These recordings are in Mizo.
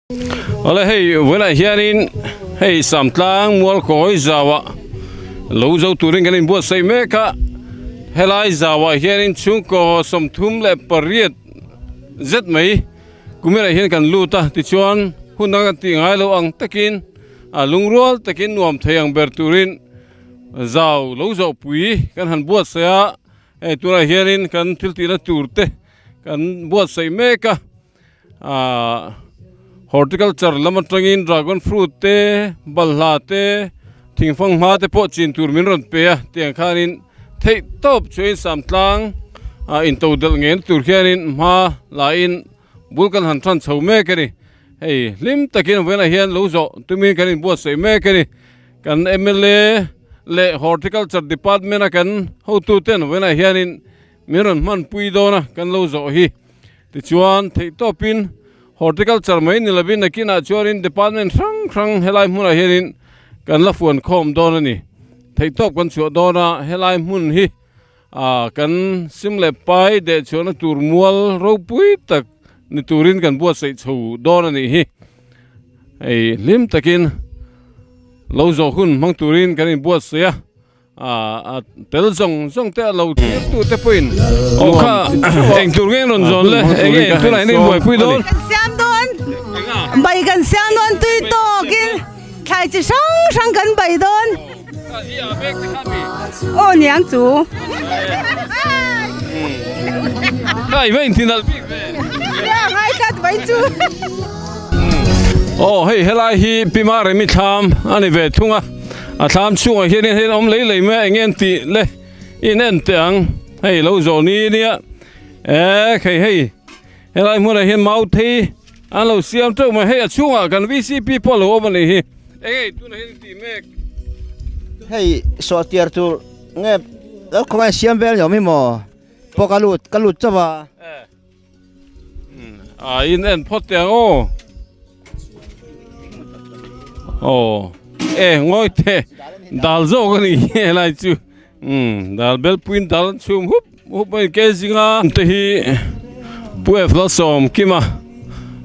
Awle hei vawiinah hianin hei Samtlang Mualkawi zauah lo zo turin kan inbuatsaih mek a, helai zauah hianin chhungkaw 38 zet mai kuminah hian kan lut a, tichuan hun dang kan tih ngai lo ang takin a lungrual takin nuam thei ang ber turin zau lo zawhpui kan han buatsaih a, hei tunah hianin kan thil tihna tur te kan buatsaih mek a. Ahh horticulture lam atangin dragon fruit te balhla te thingfang hma te pawh chin tur min rawn pe a tiang khanin theih tawp chuan samtlang ah into delh ngei na tur hianin hma la in bul kan han tan chho mek a ni hei hlim takin vawiinah hian lo zawh tumin kan inbuatsaih mek a ni kan mla leh horticulture department a kan hotu ten vawiinah hianin min rawn hmanpui dawn a kan lo zawh hi. Tichuan, theihtawpin Horticulture mai ni lovin nakinah chuanin department hrang hrang helai hmunah hianin kan la fuan khawm dawn a ni. Theihtawp kan chhuah dawn a, helai hmun hi ah kan sim leh pai deh chhuahna tur mual ropui tak ni turin kan buatsaih chho dawn a nih hi. Hei hlim takin lo zawh hun hmang turin kan inbuatsaih a. A tel zawng zawng te a lo thlir tu te pawhin aw kha eng tur nge rawn zawn le eng nge tunah hian in buaipui dawn. Kan siam dawn bai kan siam dawn tui tawkin thlai chi hrang hrang kan bai dawn aw niang chu. Kha i va intinalh bik ve. Nia ngai tlat mai chu. Aw hei helai hi Pi Maremi thlam a ni ve thung a. A thlam chhungah hianin hei an awm lei lei mai a eng nge an tih le in en teh ang hei lo zawh ni nia eh hei hei helai hmunah hian mau thei an lo siam teuh mai hei a chhungah kan vcp pawh a lo awm a nih hi eng nge tunah hian in tih mek. Hei sawhtiar tur nge lo khawngaih siam vel ni awm hi maw pawh ka lut ka lut chauh a. A in en phawt teh ang aw. Aw e ngawi teh dal zawk a ni hi helai chu umm dal bel puiin dal an chhum hup hup mai ke zinga te hi Pu F Lalsawmkima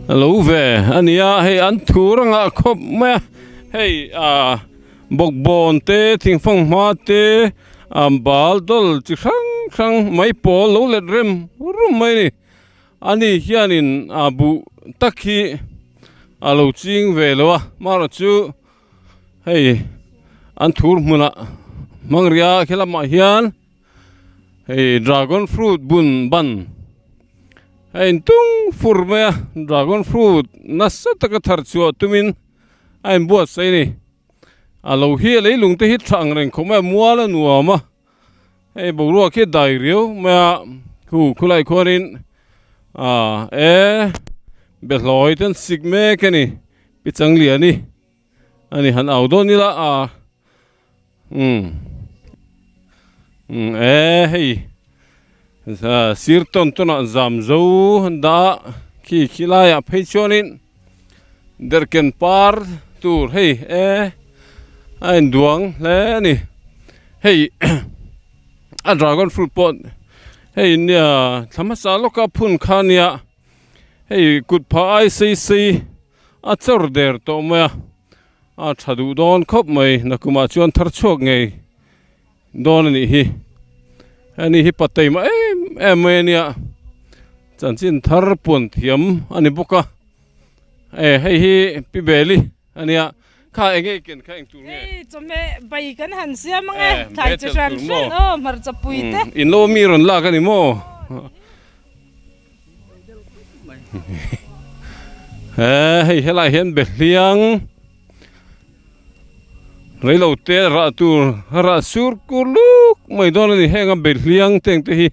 a lo ve a ni a hei an thur a ngah khawp mai a hei ah bawkbawn te thingfang hma te bal dawl chi hrang hrang mai pawl lo let rem rum mai a ni. Ani hianin a buh tak hi a lo ching ve lo a, marawh chu hei an thur hmunah hmang rih a khi lamah hian hei dragon fruit bun ban a intung fur mai a, dragon fruit nasa taka thar chhuah tumin a inbuatsaih a ni. A lo hi a leilung te hi tha ang reng khawp mai a, mual a nuam a. Hei boruak hi dai riau mai a, khu khulai khuanin ah e behlawi te an sik mek a ni, pi Changliani a ni han au dawn ila a umm umm e hei sir tawn tawnah zam zo an dah a khi khi laiah phei chuanin derhken par tur hei e a induang hle a ni. Hei a dragon fruit pawh hei nia thla hmasa lawka phun kha ania hei kut phah ai sei sei a chawr der tawh mai a a tha duh dawn khawp mai nakumah chuan thar chhuak ngei dawn a nih hi heni hi patei mah em em mai ania chanchin thar puan thiam a ni bawk a e hei hi pi beli a nia. Kha eng nge ken kha eng tur nge? Hei chawhmeh bai kan han siam ang e, thlai chi hran hran aw hmarcha pui te. In lo mi rawn lak a ni maw? He hei helai hian behliang reilo te rah tur rah sur kur luk mai dawn a ni heng a behliang te ang te hi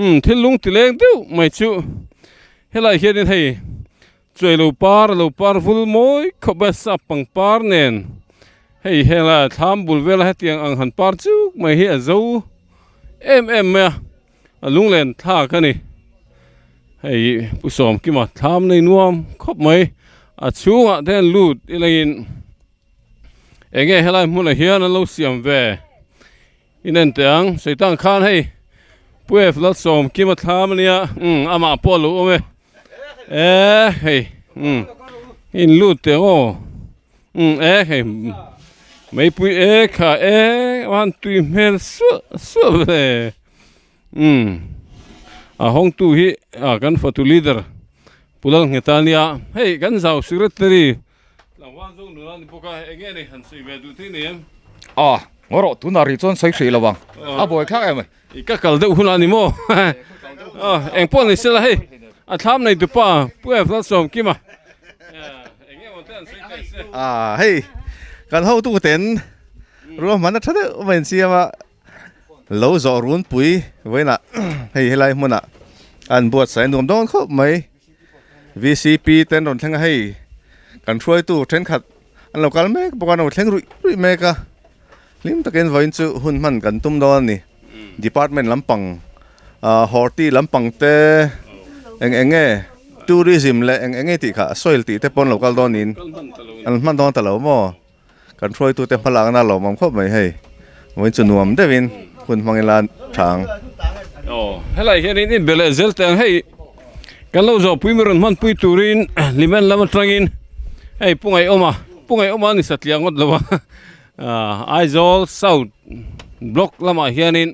umm thil lung ti leng deuh mai chu helai hianin hei Chuai lo par lo par vul mawi khawp a sap pangpar nen hei hela thlam bul vela hetiang ang han par chuk mai hi a zo em em mai a a lunglen thlak a ni hei Pu Sawmkima thlam nei nuam khawp mai a chhungah te hian lut ilangin enge helai hmunah hian an lo siam ve. In en teh ang, Satan khan hei Pu F Lalsawmkima thlam ania, umm amah pawh a lo awm e, e hei umm. In lut teh ang aw umm e hei meipui e kha e a han tui hmel suah suah ve umm a hawngtu hi ah kan fatu leader Pu Lalngheta ania hei kan zau secretary tlangval zawk nula ni bawk a eng nge ni han sawi ve duh thei nei em? A ngaw rawh tunah ri chuan sawi hrih lo ang a buai thlak em? I ka kal deuh hunah ni maw? Eng pawh ni sela hei a thlam nei tupa Pu F Lalsawmkima eng nge maw te an sawi thei se. A hei kan hotu ten ruahmanna tha deuh mai an siam a lo zawh runpui vawiinah hei helai hmunah an buatsaih a nuam dawn khawp mai VCP te an rawn thleng a hei kan hruaitu thenkhat an lo kal mek bawk a an lo thleng ruih ruih mek a. Hlim takin vawiin chu hun hman kan tum dawn a ni. Department lampang ah horti lampang te eng eng nge tourism leh eng eng nge tih kha soil tih te pawh an lo kal dawn niin an hman dawn ta lo maw? Kan hruaitute hmalakna a lawmawm khawp mai hei. Vawiin chu nuam deuhin hun hmang ila tha ang. Aw helai hianin in be leh zel teh ang hei kan lo zawhpui mi rawn hmanpui turin Hlimen lam atangin hei Pu Ngaihawma Pu Ngaihawma a ni satliah ngawt lo a. Aizawl South Block lamah hianin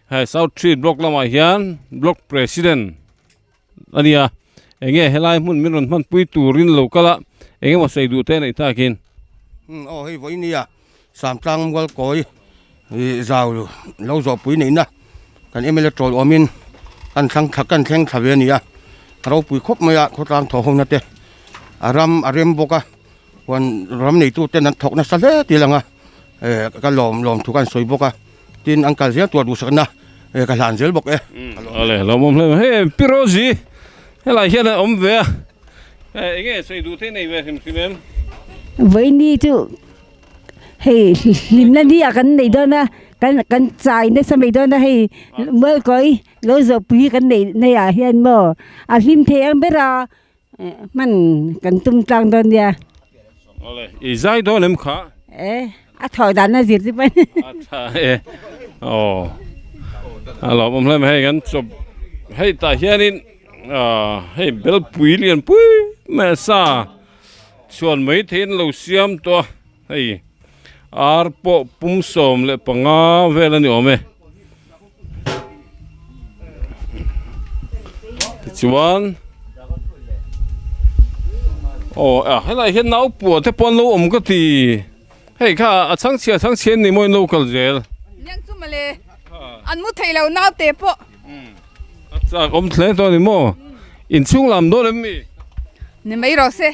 he South Street Block lamah hian Block President a nia enge helai hmun min rawn hmanpui turin lo kal a eng emaw sawi duh te neih takin. Aw hei vawiin nia Samtlang mual kawi ih zau lo zawhpui neihna kan mla tawl awmin kan thlang thla kan thleng thla ve a ni a ropui khawp mai a khawtlang thaw ho na te a ram a rem bawk a. Huan ram neitu ten an thawk nasa hle tih a lang a, eh ka lawm lawm thu ka an sawi bawk a, tin an kal zel tur duhsakna eh ka hlan zel bawk e. Awle lawmawm hle mai, hei Pi Rosie helai hian a awm ve a, eh eng nge sawi duh te nei ve hrim hrim em? Vawiini chu hei hlimna ni ah kan nei dawn a, kan kan chai nasa mai dawn a hei mualkawi lo zawhpui kan neih nei ah hian maw a hlim thei ang ber a. Hman kan tum tlang dawn nia. Awle, i zai dawn em kha? E, a thawh dan a zir chu pawn. A tha e. Aw. A lawmawm hle mai hei kan chawp hei tah hianin hei belpui lian pui mai a sa chhuan mai theiin lo siam tawh a hei ar pawh pum 15 vel a ni awm e. Tichuan aw a helai hian nau pua te pawh an lo awm ka ti hei kha a chhangchhia chhangchhia an ni maw in lo kal zel. Niang chu mawle an mu thei lo naute pawh. A chak awm hle tawh a ni maw inchhung lam dawn em mi? Ni mai rawh se.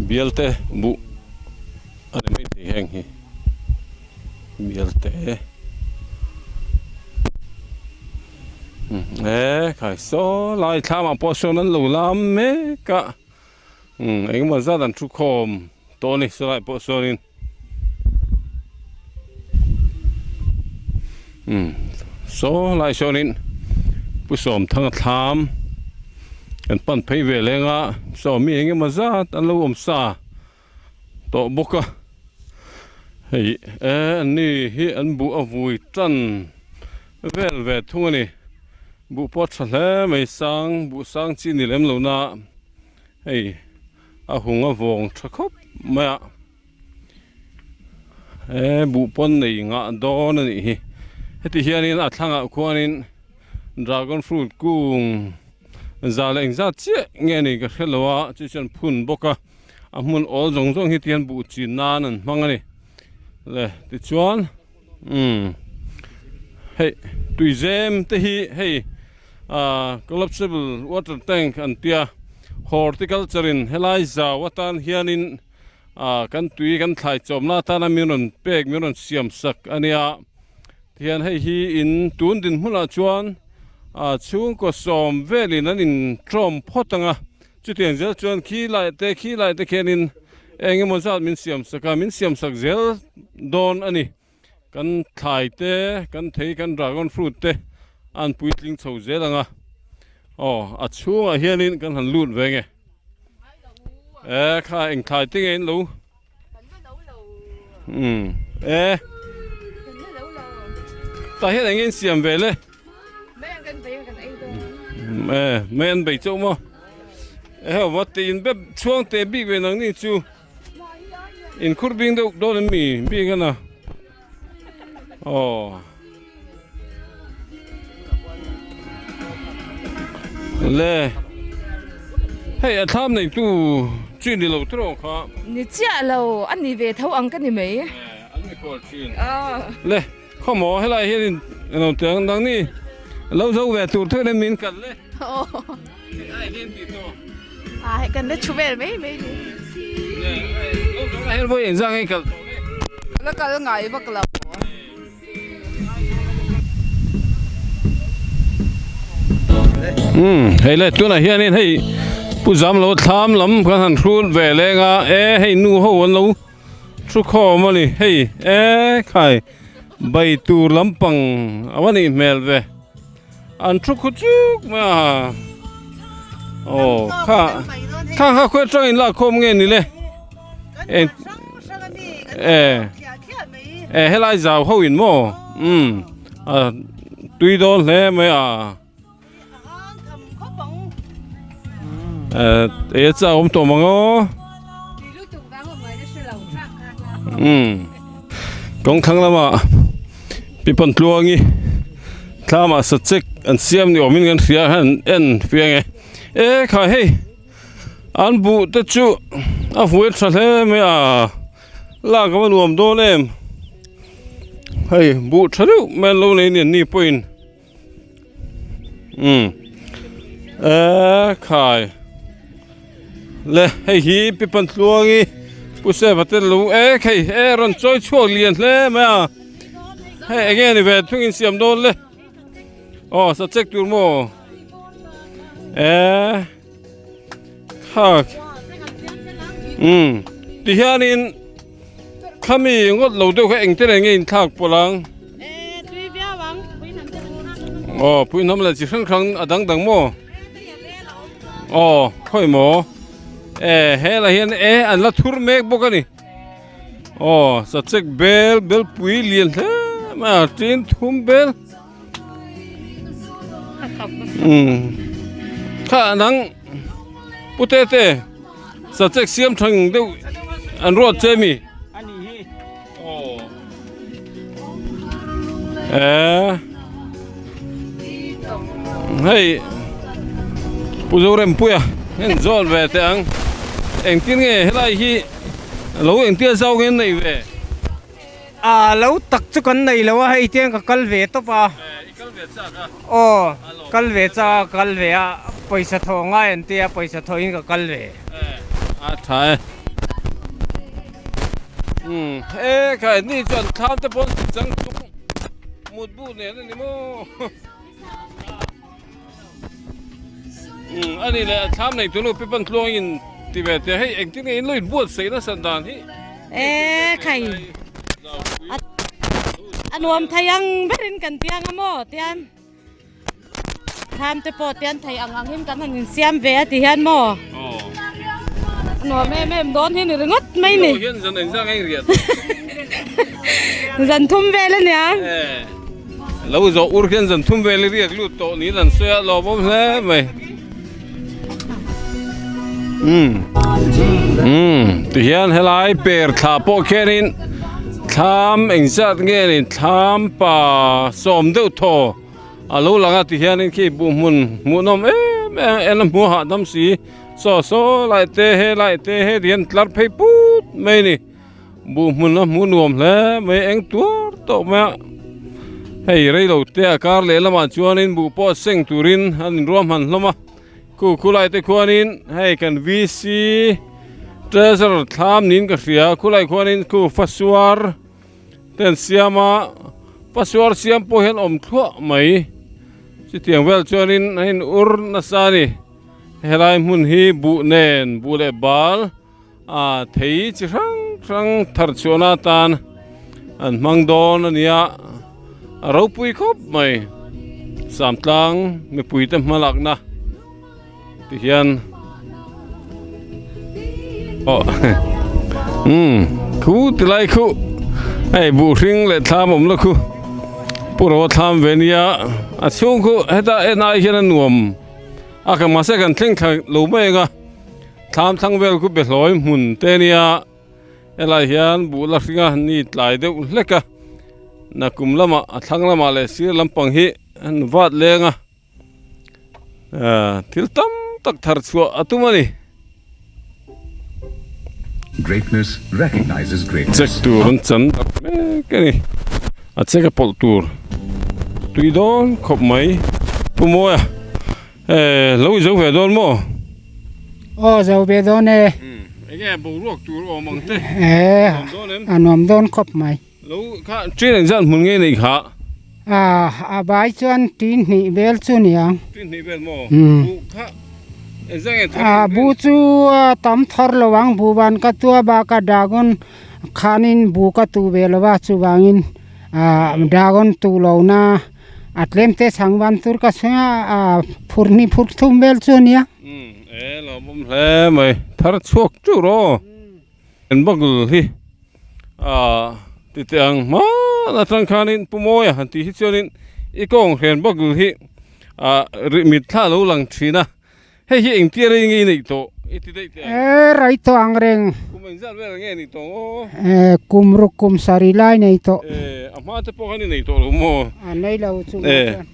Bialte buh a ni mai thei heng hi bialte e khai saw lai thlam ah pawh sawn an lo lam mek a engemaw zat an thu khawm tawh a ni sawlai pawh sawnin. Saw lai sawnin Pu Sawmthanga thlam kan pan phei ve leng a saw mi eng emaw zat an lo awm sa tawh bawk a hei e an ni hi an buh a vui tan vel ve thung a ni buh pawh a tha hle mai sang buh sang chi ni lem lo na hei. A hung a vawng tha khawp mai a he buh pawn nei ngah dawn a nih hi heti hianin a thlangah khuanin dragon fruit kung za leh engzat chiah nge ni ka hre lo a chu chuan phun bawk a a hmun awl zawng zawng hi tihian buh chin nan an hmang a ni le tichuan umm hei tuizem te hi hei. Ahh collapsible water tank an tia horticulture in helai zau atan hianin ahh kan tui kan thlai chawmna atana min rawn pek min rawn siam sak a nia tihian hei hi in tun dinhmunah chuan ahh chhungkaw sawm velin an intawm phawt ang a chutiang zel chuan khi lai te khi lai te khianin eng emaw zat min siam sak a min siam sak zel dawn a ni. Kan thlai te, kan thei, kan dragon fruit te an puitling chho zel ang a, aw a chhungah hianin kan han lut ve nge e kha eng thlai te nge in lo umm e tah hian eng nge in siam ve le. E mai an bei chauh maw eheu va te in bep chhuang te bik ve nang ni chu in khur bing deuh dawn em mi bik a na aw le hei a thlam nei tu chi ni lo tawh kha ni chiah lo a ni ve tho ang ka ni mai an mi khawl thin le Khawmaw helai hianin eng lo teh ang dang ni lo zo ve tur theuh in min kal le. Ai hian tih tawh. A hei kan la thu vel mai mai ni. Lo zo na hian vawi engzah nge i kal tawh le? Ka la kal ngai vak lo. Umm hei le tunah hianin hei Pu Zamlo thlam lam kan han hrut ve leng a e hei nu ho an lo Thu khawm a ni hei e khai bai tur lampang a va nih hmel ve an thu khu chuk mai a aw kha kha kha khawi atang in lak khawm nge ni le e e e helai zau ho in maw um a tui dawn hle mai a. Eh cha awm tawh mang aw um kawng thlang lamah pipan tluangi thlamah sachek an siam ni awmin kan hria hian en fiang e e kha hei an buh te chu a hmuh tha hle mai a lak a va nuam dawn em hei buh tha deuh mai an lo nei a ni an ni pawhin. Umm e khai le hei hi pi Pantluangi Pu Seva te lo e khei e rawn chawi chhuak lian hle mai a hei eng nge ni ve thung in siam dawn le aw sa check tur maw e khak umm ti hianin. Khami ngawt lo deuh kha engte leh nge in thlak pawlh ang? Aw pui hnam leh chi hrang hrang a dang dang maw? Aw khawi maw? E helah hian e an la thur mek bawk a ni. Aw sachek bel bel pui lian hle mai a tin thum bel. Umm kha nang pute te. Sachek siam thang deuh an ruat che mi. Eh. Hei Pu Zorempuia hian zawn ve teh ang. Engtin nge helai hi lo engtia zau nge an nei ve? A lo tak chu kan nei lo a, hei tiang ka kal ve tawp a. I kal ve chak a? Aw, kal ve chak a, kal ve a, pawisa thawh ngai an tia, pawisa thawhin ka kal ve. A tha e. Umm, e khai ni chuan thlam te pawn chang chung mutbu nen a ni maw? Umm a ni leh a thlam nei tunu pi pan tluang in ti ve teh hei engtin nge in lo in buatsaih nasa dan hi e khai a nuam thei ang berin kan piang a maw tian thlam te pawh tian thei ang ang in kan han in siam ve a ti hian maw a nuam em em dawn hi ni ringawt mai ni zan thum vel a nia. Lo zawh ur hian zan thum vel i riak lut tawh niin an sawi a, lawmawm hle mai. Umm umm tihian helai per thla pawh khianin thlam engzat nge ni thlam pa sawm deuh thaw a lo lang a tihianin khi buh hmun hmuhnawm em em en a hmuh hahdam si saw saw lai te helai te heti hian tlar phei put mai a ni. Buh hmun a hmuh nuam hle mai eng tuar tawh mai a hei rei lo te a kar leh lamah chuanin buh pawh seng turin an inruahman hlawm a khu khulai te khuanin hei kan VC treasurer thlam niin ka hria khulai khuanin khu fasuar te an siam a fasuar siam pawh hian awm thluah mai chutiang vel chuanin a in ur nasa a ni helai hmun hi buh nen buh leh bal. A thei chi hrang hrang thar chhuahna atan an hmang dawn a nia a ropui khawp mai samtlang mipui te hmalakna ti hian aw umm khu ti lai khu hei buh hring leh thlam awm la khu. Pu Roa thlam ve nia a chhung khu heta en ai hian a nuam a ka mahse kan thleng thla lo mai ang a thlam thlang vel khu behlawi hmun te nia helai hian buh la hringa ni tlai deuh hlek a nakum lamah a thlang lamah leh sir lampang hi an vat leng a. Thil tam tak thar chhuah a tum a ni. Greatness recognizes greatness. Check tur an chan darh mek a ni. A check a pawlh tur tui dawn khawp mai. Pu Mawia, eh lo i zo ve dawn maw? Aw zo ve dawn e. Enge boruak tur awm ang te? Eh, a nuam dawn khawp mai. Lo kha ṭin engzat hmun nge nei kha? A, a bai chuan ṭin hnih vel chu niang. Ṭin hnih vel maw? Bu kha engzat nge thar? A, bu chu tam thar lo ang, bu van ka tua bak a dragon khanin bu ka tu ve lo a, chuvangin dragon tu lo na a tlem te chhang van tur ka chhung a, a phur hnih phur thum vel chu ania. Umm, e lawmawm hle mai, thar chhuak teuh rawh aw. Enbagl hi ah ti teh ang hman atang khanin Pu Mawia han tih hi chuanin i kawng hren bagl hi ah rih mit thla alo lang thin a hei hi engtia rei nge i neih tawh i ti daih teh ang. E rei tawh ang reng. Kum engzat vel nge nei tawh ang aw. E kum ruk kum sarih lai nei tawh. E a hma te pawh khan i nei tawh lo maw. A nei lo chu mah chuan.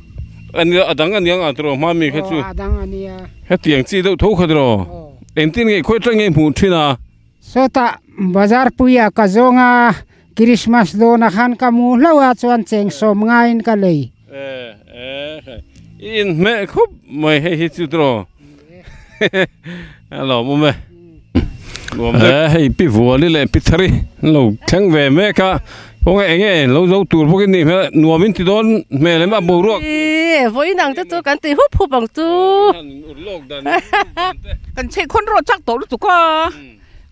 E a dang a niang ang tiraw hma mi kha chu. Aw a dang a nia. Hetiang chi deuh tho kha tiraw. Engtin nge khawi tang nge hmuh thin a? Sawtah bazar puia ka zawng a, Christmas dawnah khan ka mu hlauh a chuan cheng sawm ngaiin ka lei. E e hei i inhmeh khup mai hei hi chu tiraw a lawmawm e. E hei pi Vuali leh pi Thari an lo thleng ve mek a, kawng eng nge lo zo tur bawk in nih hmel nuam in ti dawn hmel em a boruak. E vawiin ang te chu kan ti hup hup ang chu. Kan chheih khawn rawh chak tawh lutuk a,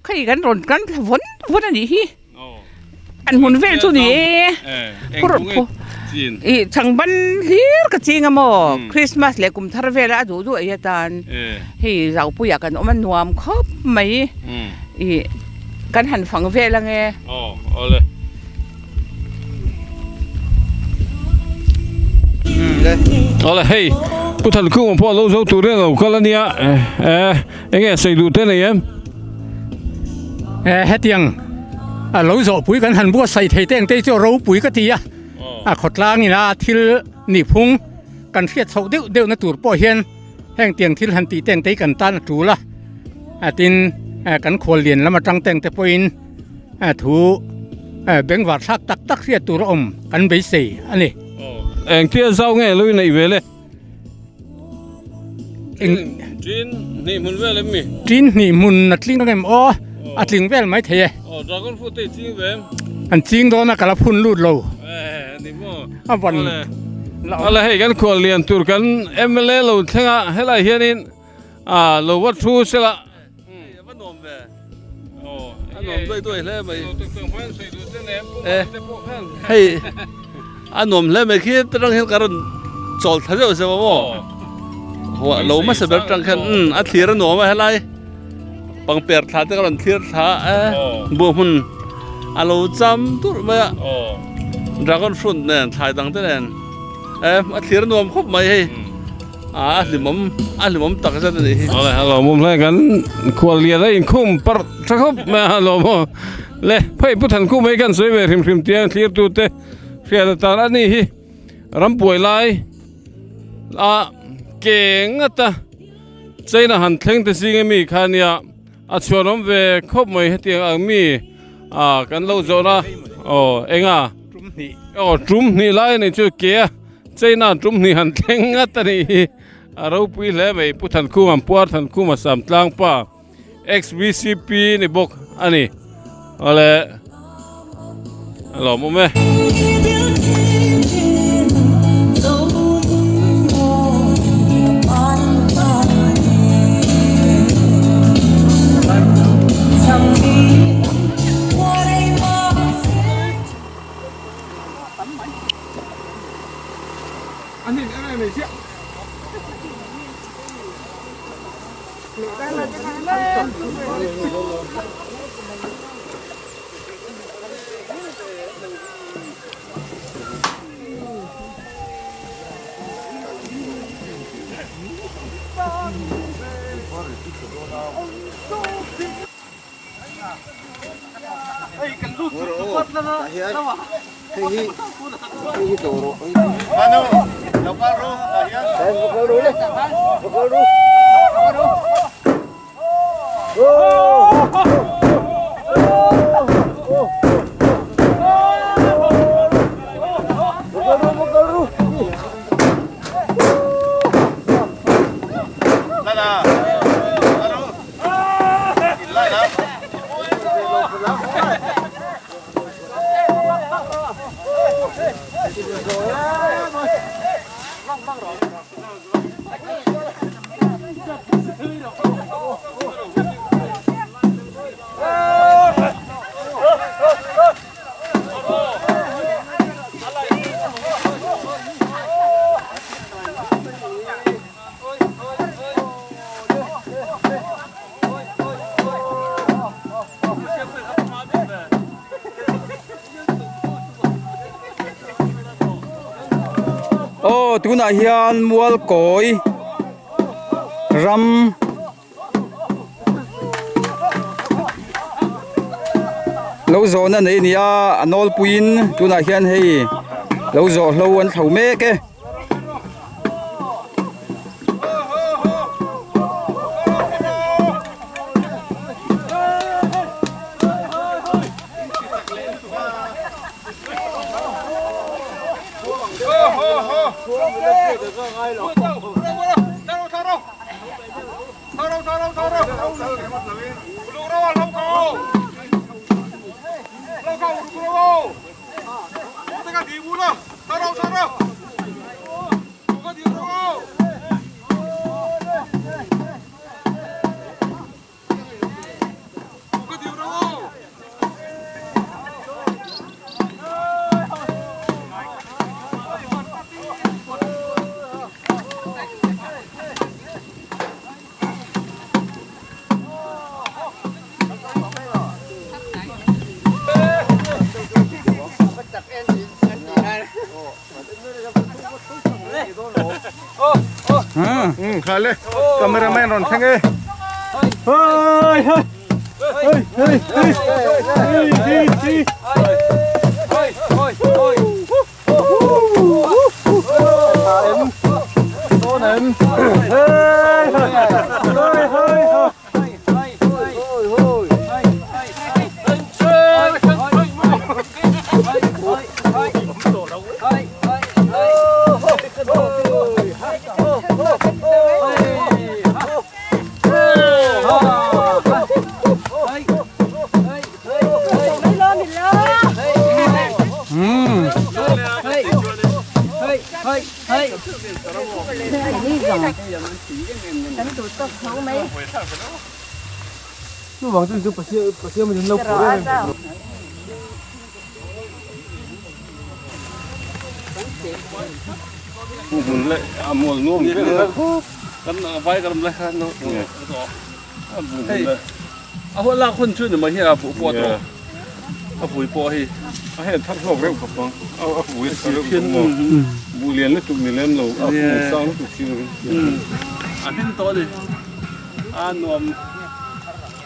khei kan rawn kan thla vawn vawn a nih hi, an hmun vel chu ni e, phur ih changban hlir ka ching a maw, Christmas leh kum thar vel a duh duh ei atan hei Zaupuiah kan awm a nuam khawp mai ih kan han fang vel ange. Awle hei Pu Thankhuma pawh lo zo tur in a lo kal a nia eh eng nge sawi duh te nei em? Eh hetiang a lo zawh pui kan han buatsaih thei te ang te chu a ropui ka ti a, a khawtlang ina thil nihphung kan hriat chhoh deuh deuh na tur pawh hian heng tiang thil han tih te ang te hi kan tan a tul a, tin kan khuallian lam atang te ang te pawhin Thu bengvar thlak tak tak hriat tur a awm kan beisei a ni. Engtia zau nge lo i neih ve le? Tin hnih hmun vel em mi? Tin hnih hmun a tling ang em aw, a tling vel mai thei e. Aw, dragon fruit te i ching ve em? An ching dawn a, ka la phun lut lo. Eh, ni maw? A van. Awle hei kan khual lian tur kan mla lo thleng a, helai hianin a lo va thu sela. A va nuam ve. A nuam duai duai hle mai. Hei a nuam hle mai khi atang hian ka rawn chawl thla deuh zeuh a maw. Huah lo hmasa ber atang khan umm a thlir a nuam a helai pangper thla te ka rawn thlir thla a buh hmun a lo cham durh mai a dragon fruit nen thlai dang te nen a thlir a nuam khawp mai hei. A hlimawm a hlimawm tak zet a nih hi. Awle a lawmawm hle kan khuallian a inkhum parh tha khawp mai a lawmawm le phei pu Thankhum hei kan sawi ve hrim hrim tiang thlirtu te hriat atan a ni hi rampuai lai a ke ngata China han thleng te zing ami kha nia a chhuanawm ve khawp mai hetiang ang mi a kan lo zawh a aw enga aw tum hnih lai a nih chu ke a. China tum hnih han thleng ngat a nih hi a ropui hle mai Pu Thankhum an puar Thankhum a sam tlang pa XVCP ni bawk a ni awle a lawmawm e. Aw tunah hian mual kawi ram lo zawhna nei a ni a a nawlpuiin tunah hian hei lo zawh hlo an thlo mek e. Khale cameraman rawn thleng e. A hun lak hun chu ni mai hi a buh pawh tawh a vui pawh hi a hei thar hlawk reuh khawp ang a vui a thar reuh khawp maw buh lian lutuk ni lem lo a kung sang lutuk si lovin a hlim tawh a ni a nuam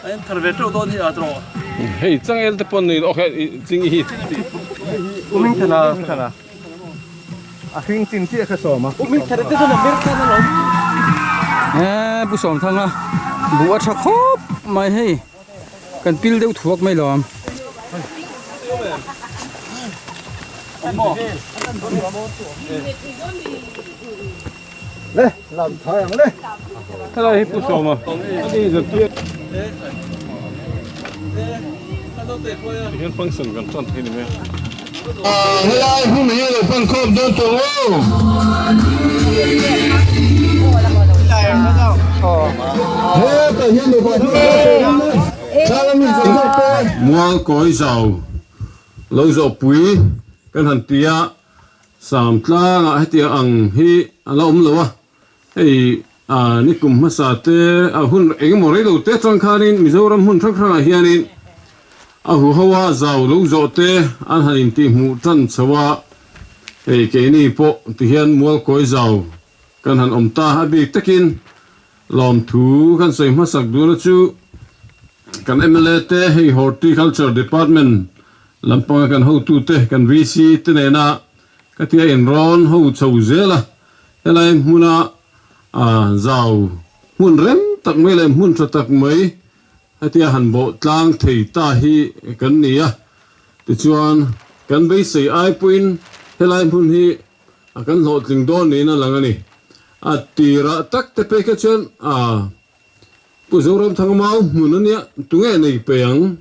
a in thar ve teuh dawn hi a tawh. Hei changel te pawn nei lo okay ching hi. Uming thana thana a hring chin chiah kha sawm a. Uming thana te chuan a ber khan alawm. Eh pu sawm thanga buh a tha khawp mai hei kan pil deuh thuak mai lawm. Le lam thai ang le. Helai hi pu sawm a ani zirtir. Tihian function kan tan thei ni mai a. Helai hun hi lo pan khawp dawn tawh aw. Hetah hian lo pan khawp dawn tawh aw. Mual kawi zau lo zawhpui kan han ti a. Sam tlangah hetiang ang hi a la awm lo a, hei ni kum hmasa te a hun engemaw rei lo te atang khanin Mizoram hmun hrang hrangah hianin a huho a zau lo zawh te an han intihhmuh tan chho a, hei keini pawh tihian Mualkawi zau kan han awm ta a bik takin. Lawmthu kan sawi hmasak duhna chu kan mla te hei Horticulture Department lampanga kan hotute kan VC te nena ka tia inrawn ho chho zel a, helai hmuna zau hmun rem tak mai leh hmun tha tak mai hetia han bawh tlang thei ta hi kan ni a, tichuan kan beisei ai pawhin helai hmun hi A kan hlawhtling dawn niin a lang a ni. A tirah tak te pek kha chuan a Pu Zoramthanga mau hmun a nia, tunge nei pe ang,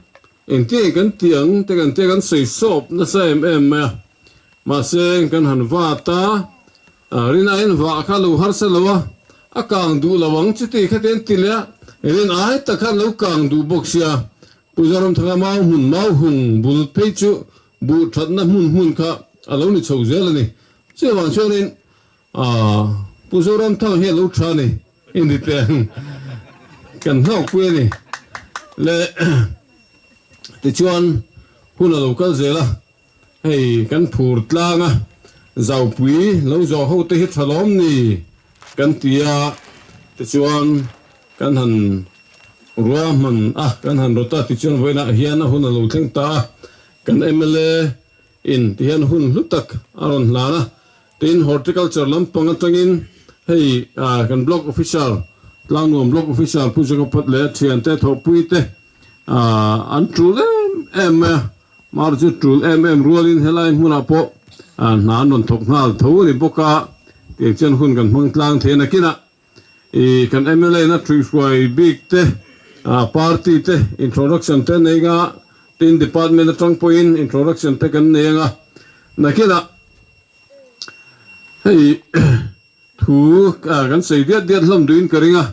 engtinge kan ti ang te kan tia kan sawi sawp nasa em em mai a. Mahse kan han vat a, rin aiin vah kha lo harsa lo a, a kang duh lo ang chuti kha te an ti leh a, rin ai tak khan lo kang duh bawk sia. Pu Zoramthanga mau hmun mau hung bul phei chu Buh thatna hmun hmun kha a lo ni chho zel a ni. Chuvang chuanin Pu Zoramthanga hi a lo tha a ni i ni teh ang kan hlauhpui a ni. Le tichuan hun a lo kal zel a, hei kan phur tlang a, Zaupui lo zawh ho te hi tha lawm ni kan ti a, tichuan kan han Ruahman a kan han rawt a tichuan vawiinah hian a hun a lo thleng ta a, kan mla in tihian hun hlu tak a rawn hlan a, tin horticulture lampang atangin hei kan block officer Tlangnuam block officer Pu Jacob leh a thiante thawhpui te an tul em em mai a, mar chu tul em em rualin helai hmunah pawh hna an rawn thawk nghal tho a ni bawk a, tiang chuan hun kan hmang tlang thei a nakinah. I kan mla na thuihhruai bik te, party te introduction te nei anga, tin department atang pawhin introduction te kan nei anga, nakinah hei thu kan sawi diat diat hlawm duhin ka ring a,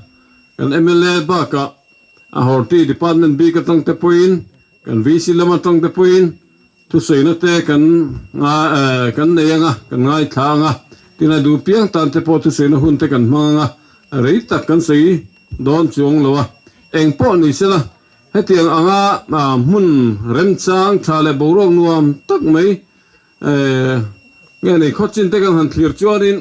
kan mla bakah a horti department bik atang te pawhin kan VC lam atang te pawhin Thusawiina te kan kan nei anga, kan ngaithla anga, tin a duh piang tan te pawh thusawiina hun te kan hmang anga, rei tak kan sawi dawn chuang lo a. Eng pawh ni sela, hetiang anga hmun remchang tha leh boruak nuam tak mai nge nei khawchin te kan han thlir chuanin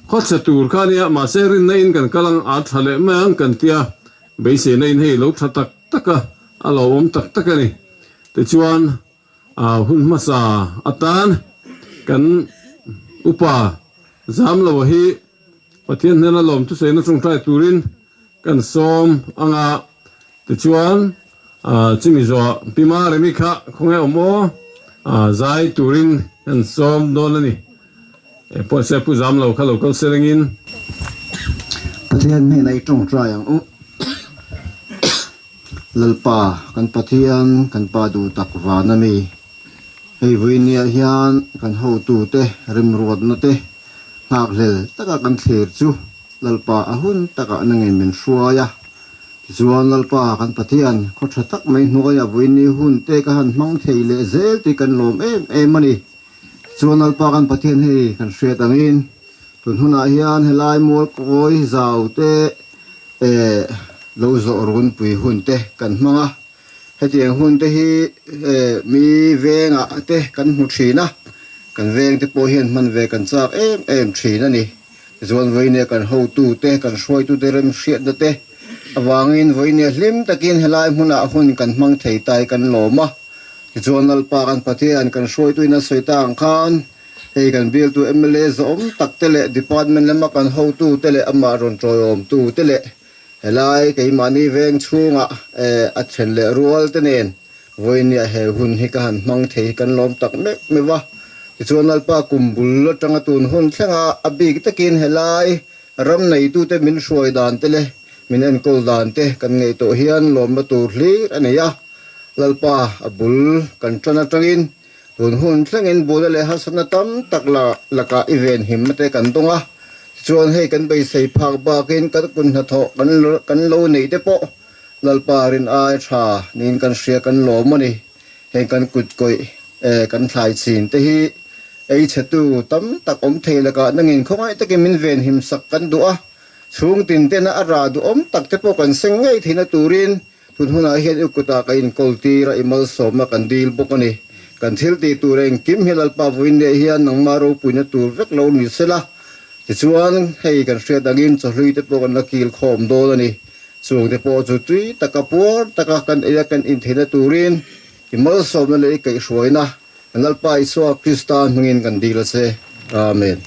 khawchhe tur kha nia, mahse rinna in kan kal ang a tha leh mai ang kan tia, beiseina in hei lo tha tak tak a, a lo awm tak tak a ni. Tichuan, hun hmasa atan kan upa Zamloa hi Pathian hnena lawm thusaina tawngtai turin kan sawm ang a, tichuan chumi zawh Pi Maremi kha khawnge awm aw zai turin kan sawm dawn a ni. Pawh se Pu Zamlo kha lo kal se rengin. Pathian hnena i tawngtai ang u. Lalpa, kan Pathian, kan Pa duh tak van a mi. Hei vawinia hian kan hotute remruatna te nghakhlel taka kan thlir chu Lalpa a hun takah na ngei min hruai a. Tichuan Lalpa, kan Pathian, khaw tha tak mai hnuaiah vawiini hun te ka han hmang thei leh zel tih kan lawm em em a ni. Tichuan Lalpa kan Pathian hei kan hriat angin tun hunah hian helai mual kawi zau te Eh, lo zawh runpui hun te kan hmang a, hetiang hun te hi eh mi vengah te kan hmu thin a, kan veng te pawh hian hman ve kan chak em em thin a ni. Tichuan vawinia kan hotu te, kan hruaitu te remhriatna te avangin vawinia hlim takin helai hmunah hun kan hmang thei ta hi kan lawm a. Tichuan Lalpa kan Pathian kan hruaituin a sawi ta ang khan, Hei kan bialtu mla zawm tak te leh department lama kan hotu te leh amah rawn tawiawmtu te leh helai keimahni veng chhungah a then leh rual te nen vawinia he hun hi ka han hmang thei hi kan lawm tak mek meuh a. Tichuan Lalpa kum bul atanga tun hun thlenga a bik takin helai ram neitute min hruai dan te leh min enkawl dan te kan ngaihtuah hian lawmna tur hlir a nei a. Lalpa a bul kan tan atangin Tun hun thlengin buaina leh harsatna tam tak lakah i venhimna te kan dawng a, tichuan hei kan beisei phak bakin kan kut hnathawh kan lo neih te pawh Lalpa rin ai tha niin kan hria kan lawm a ni. Heng kan kut kawih kan thlai chin te hi ei chhetu tam tak awm thei lakah nangin khawngaih takin min venhim sak kan duh a, chhung tin tena a rah duhawm tak te pawh kan seng ngei theihna turin Tun hunah hian i kutah ka inkawl tir a, i malsawmna kan dil bawk a ni. Kan thil tih tur engkim hi Lalpa vawiin leh hian nangmah ropuina tur vek lo ni sela. Tichuan, hei kan hriat angin chawhlui te pawh kan la kil khawm dawn a ni. Chung te pawh chu tui taka puar taka kan ei a kan intheihna turin i malsawmna leh i kaihhruaina kan Lalpa Isua Krista hmingin kan dil a che. Amen.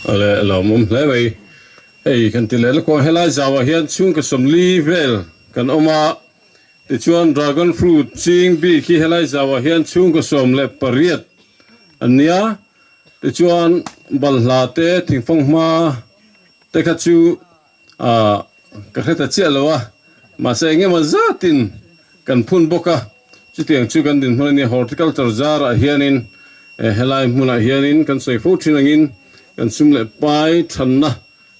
Awle lawmawm hle mai. Hei kan ti leh lawk a, helai zauah hian chhungkaw sawmli vel kan awm a, tichuan dragon fruit ching bik hi helai zauah hian chhungkaw 18 an nia, tichuan balhla te thingfang hma te kha chu ah ka hre ta chiah lo a, mahse eng emaw zatin kan phun bawk a, chutiang chu kan dinhmun a nia, horticulture zarah hianin helai hmunah hianin kan sawi fo thin angin kan sum leh pai thanna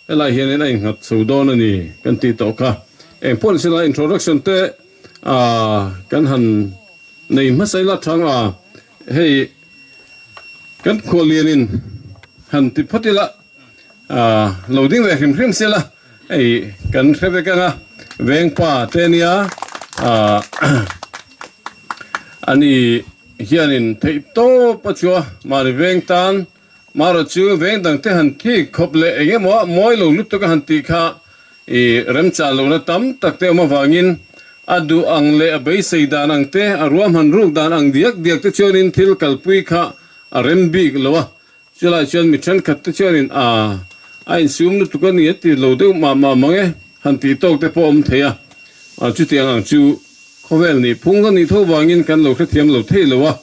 helai hianin a innghat chho dawn a ni kan tih tawh kha. Eng pawh ni sela introduction te ah kan han nei hmasa ila thang a, hei kan khuallianin han ti phawt ila. Lo ding ve hrim hrim sela, hei kan hre vek anga vengpa te nia ani hianin theih tawp a chua mahni veng tan marawh chu veng dang te han thik khawp leh eng emaw a mawi lo lutuk a han tih kha i remchah lohna tam tak te awm avangin a duh ang leh a beisei dan ang te a ruahman ruk dan ang diak diak te chuanin thil kalpui kha a rem bik lo a. Chulai chuan mi thenkhat te chuanin a a insum lutuk a ni a ti lo deuh mah mah mang e, han tih tawk te pawh a awm thei a. Chutiang ang chu khawvel nih phung a nih tho vangin kan lo hrethiam lo thei lo a.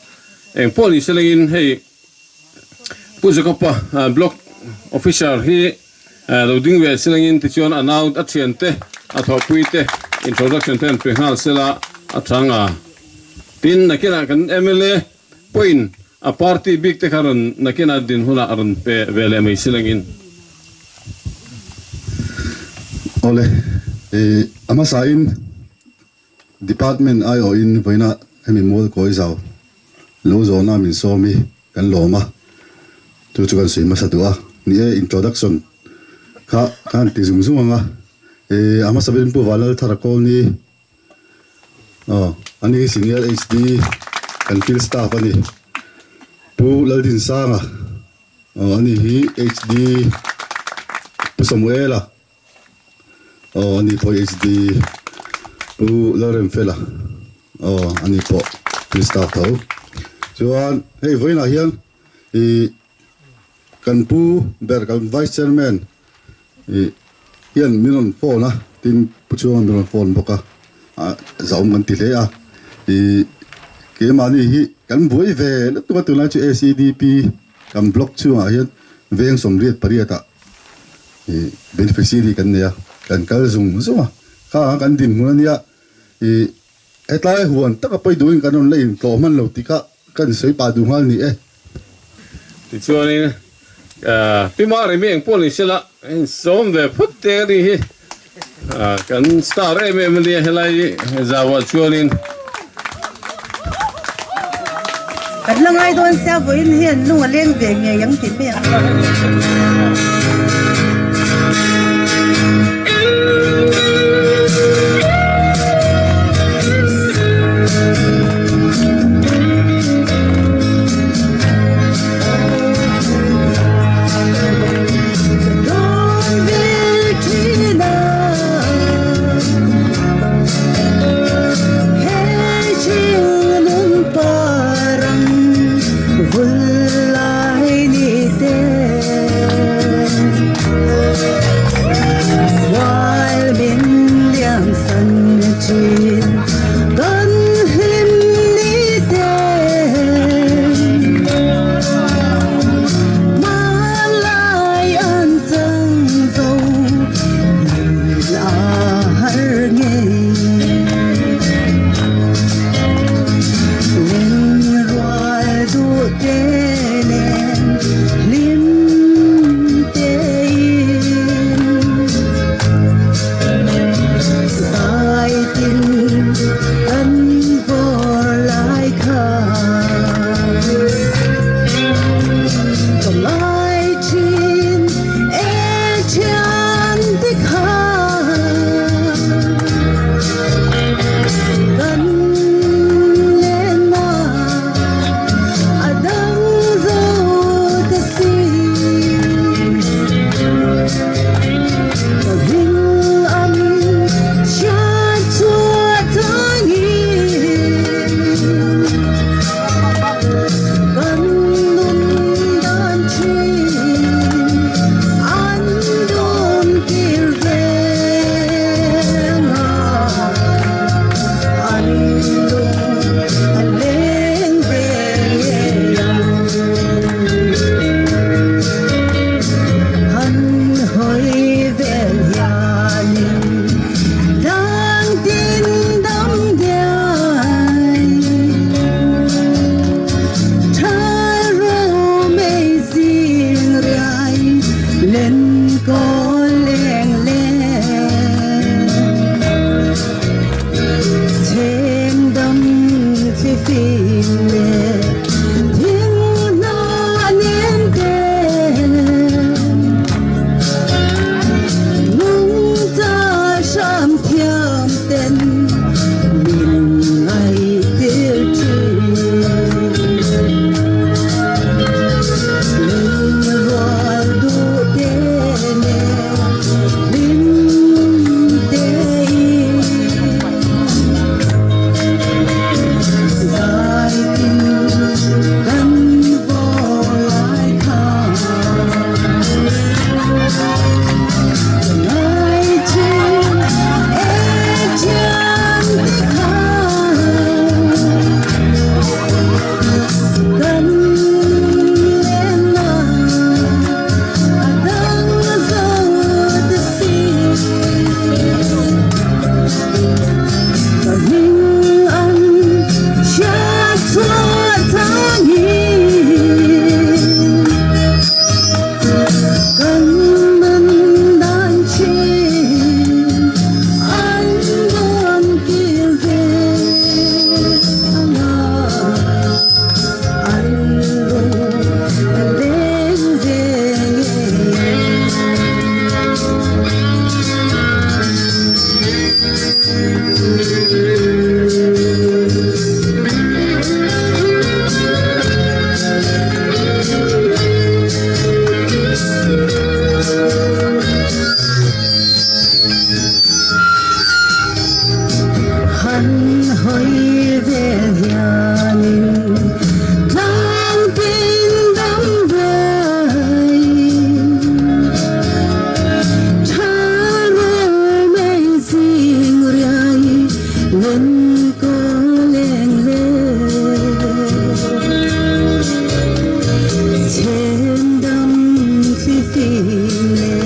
Eng pawh ni selengin hei Pu Jacob-a Block Officer hi lo ding ve selengin tichuan a nau a thiante a thawhpui te introduction te an pe nghal sela a chang a. Tin, nakinah kan mla Pawhin a party bik te kha rawn nakinah din hunah a rawn pe ve leh mai si langin. Awle, i a hmasain Department aiawhin vawiina hemi mual kawi zau lo zawhna min sawm hi kan lawm a, chu chu kan sawi hmasa duh a. Ni e, introduction kha ka han ti zung zung ang a, i a hmasa berin Pu Vanlalthara Kawlni, Aw, ani hi Senior HD kan field staff a ni. Pu Laldinsanga, aw ani hi HD Pu Samuela, aw ani pawh hi HD Pu Lalremfela, aw ani pawh field staff tho. Chuan hei vawiinah hian ih kan pu ber kan Vice Chairman ih hian min rawn phone a tin pu chhunga min rawn phone bawk a ah zahawm kan ti hle a ih keimahni hi kan buai ve lutuk a tunlai chu SEDP kan block chhungah hian veng 88 ah ih beneficiary kan nei a kan kal zung zung a kha kan dinhmun ania ih hetlai huan taka pawi duhin kan rawn la intlawh hman lo tih kha Kan sawi pah duh nghal ni e. Tichuanin Pi Maremi eng pawh ni sela in sawm ve phawt te a nih hi. Kan star em em a nia helai zauah chuanin. Kan la ngai dawn sia vawiin hian lung a leng ve ngei ang tih mai ang. kawl leng le Chhem dam thli fim le thing hnah nem te Nungcha hram thiam ten min ngaih tir thin. Lungrual duh te nen hlim te in zai tin kan vaw lai kha. Ngai thin e thian te kha kan lenna a dang zo ta si. Ka hming an hriat chhuah changin kan nun dan thin an rawn kir ve anga an lung a leng ve ngei. Han hawi vel hianin tlang tin dam vai tha ro mai zing riai len ko leng le Chhem dam thli fim le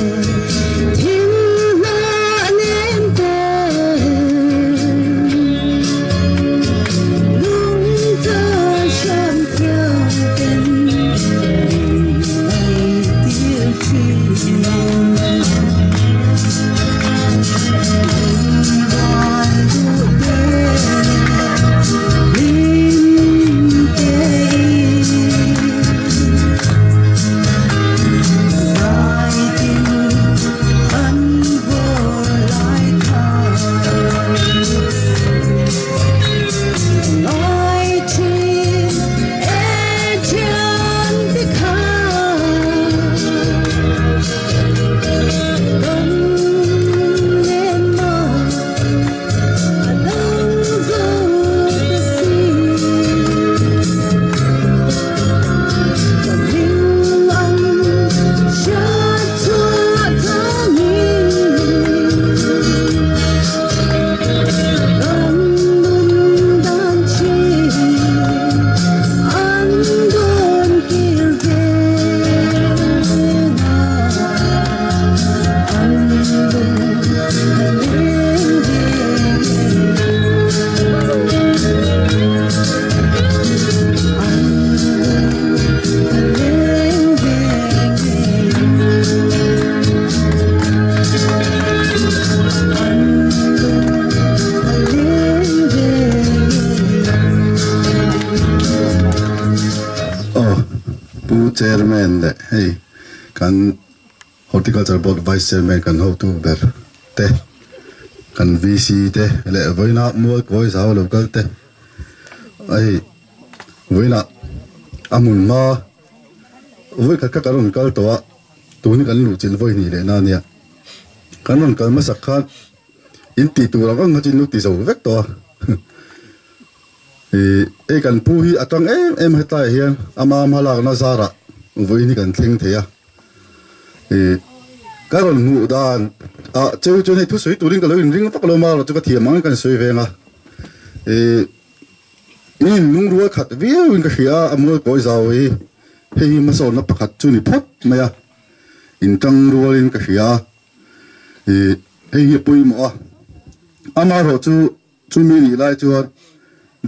thing hnah nem te Lungcha hram thiam ten min ngaih tir thin. Lungrual duh te nen hlim te in zai tin kan vaw lai kha. Ngai thin e thian te kha kan lenna a dang zo ta si. Ka hming an hriat chhuah changin kan nun dan thin an rawn kir ve na an lung a leng ve ngei. An lung a leng ve ngei. An lung a leng ve ngei. Aw, Pu Chairman leh hei kan Horticulture Board Vice Chairman kan hotu ber te, kan VC te leh vawiina mual kawi zau lo kal te hei vawiina a hmun hma vawi khat kha kan rawn kal tawh a, tun hi kan luhchilh vawi hnih leh na ania. Kan rawn kal hmasak khan in tih tur ang ang kha chu in lo ti zo vek tawh a. Ih, hei kan pu hi a tang em em hetlaiah hian ama hmalakna zarah vawiin hi kan thleng thei a. Ih, ka rawn hmuh dan ah cheu chuan hei thusawi turin ka lo inring vak lo marawh chu ka thiam ang in kan sawi veng a. Ih, in inlungrual khat viau in ka hria a, a mual kawi zau hi hei hi hmasawnna pakhat chu ni phawt mai a, intangrualin ka hria a. Ih, hei hi a pawimawh a, amaherawh chu Chumi nih lai chuan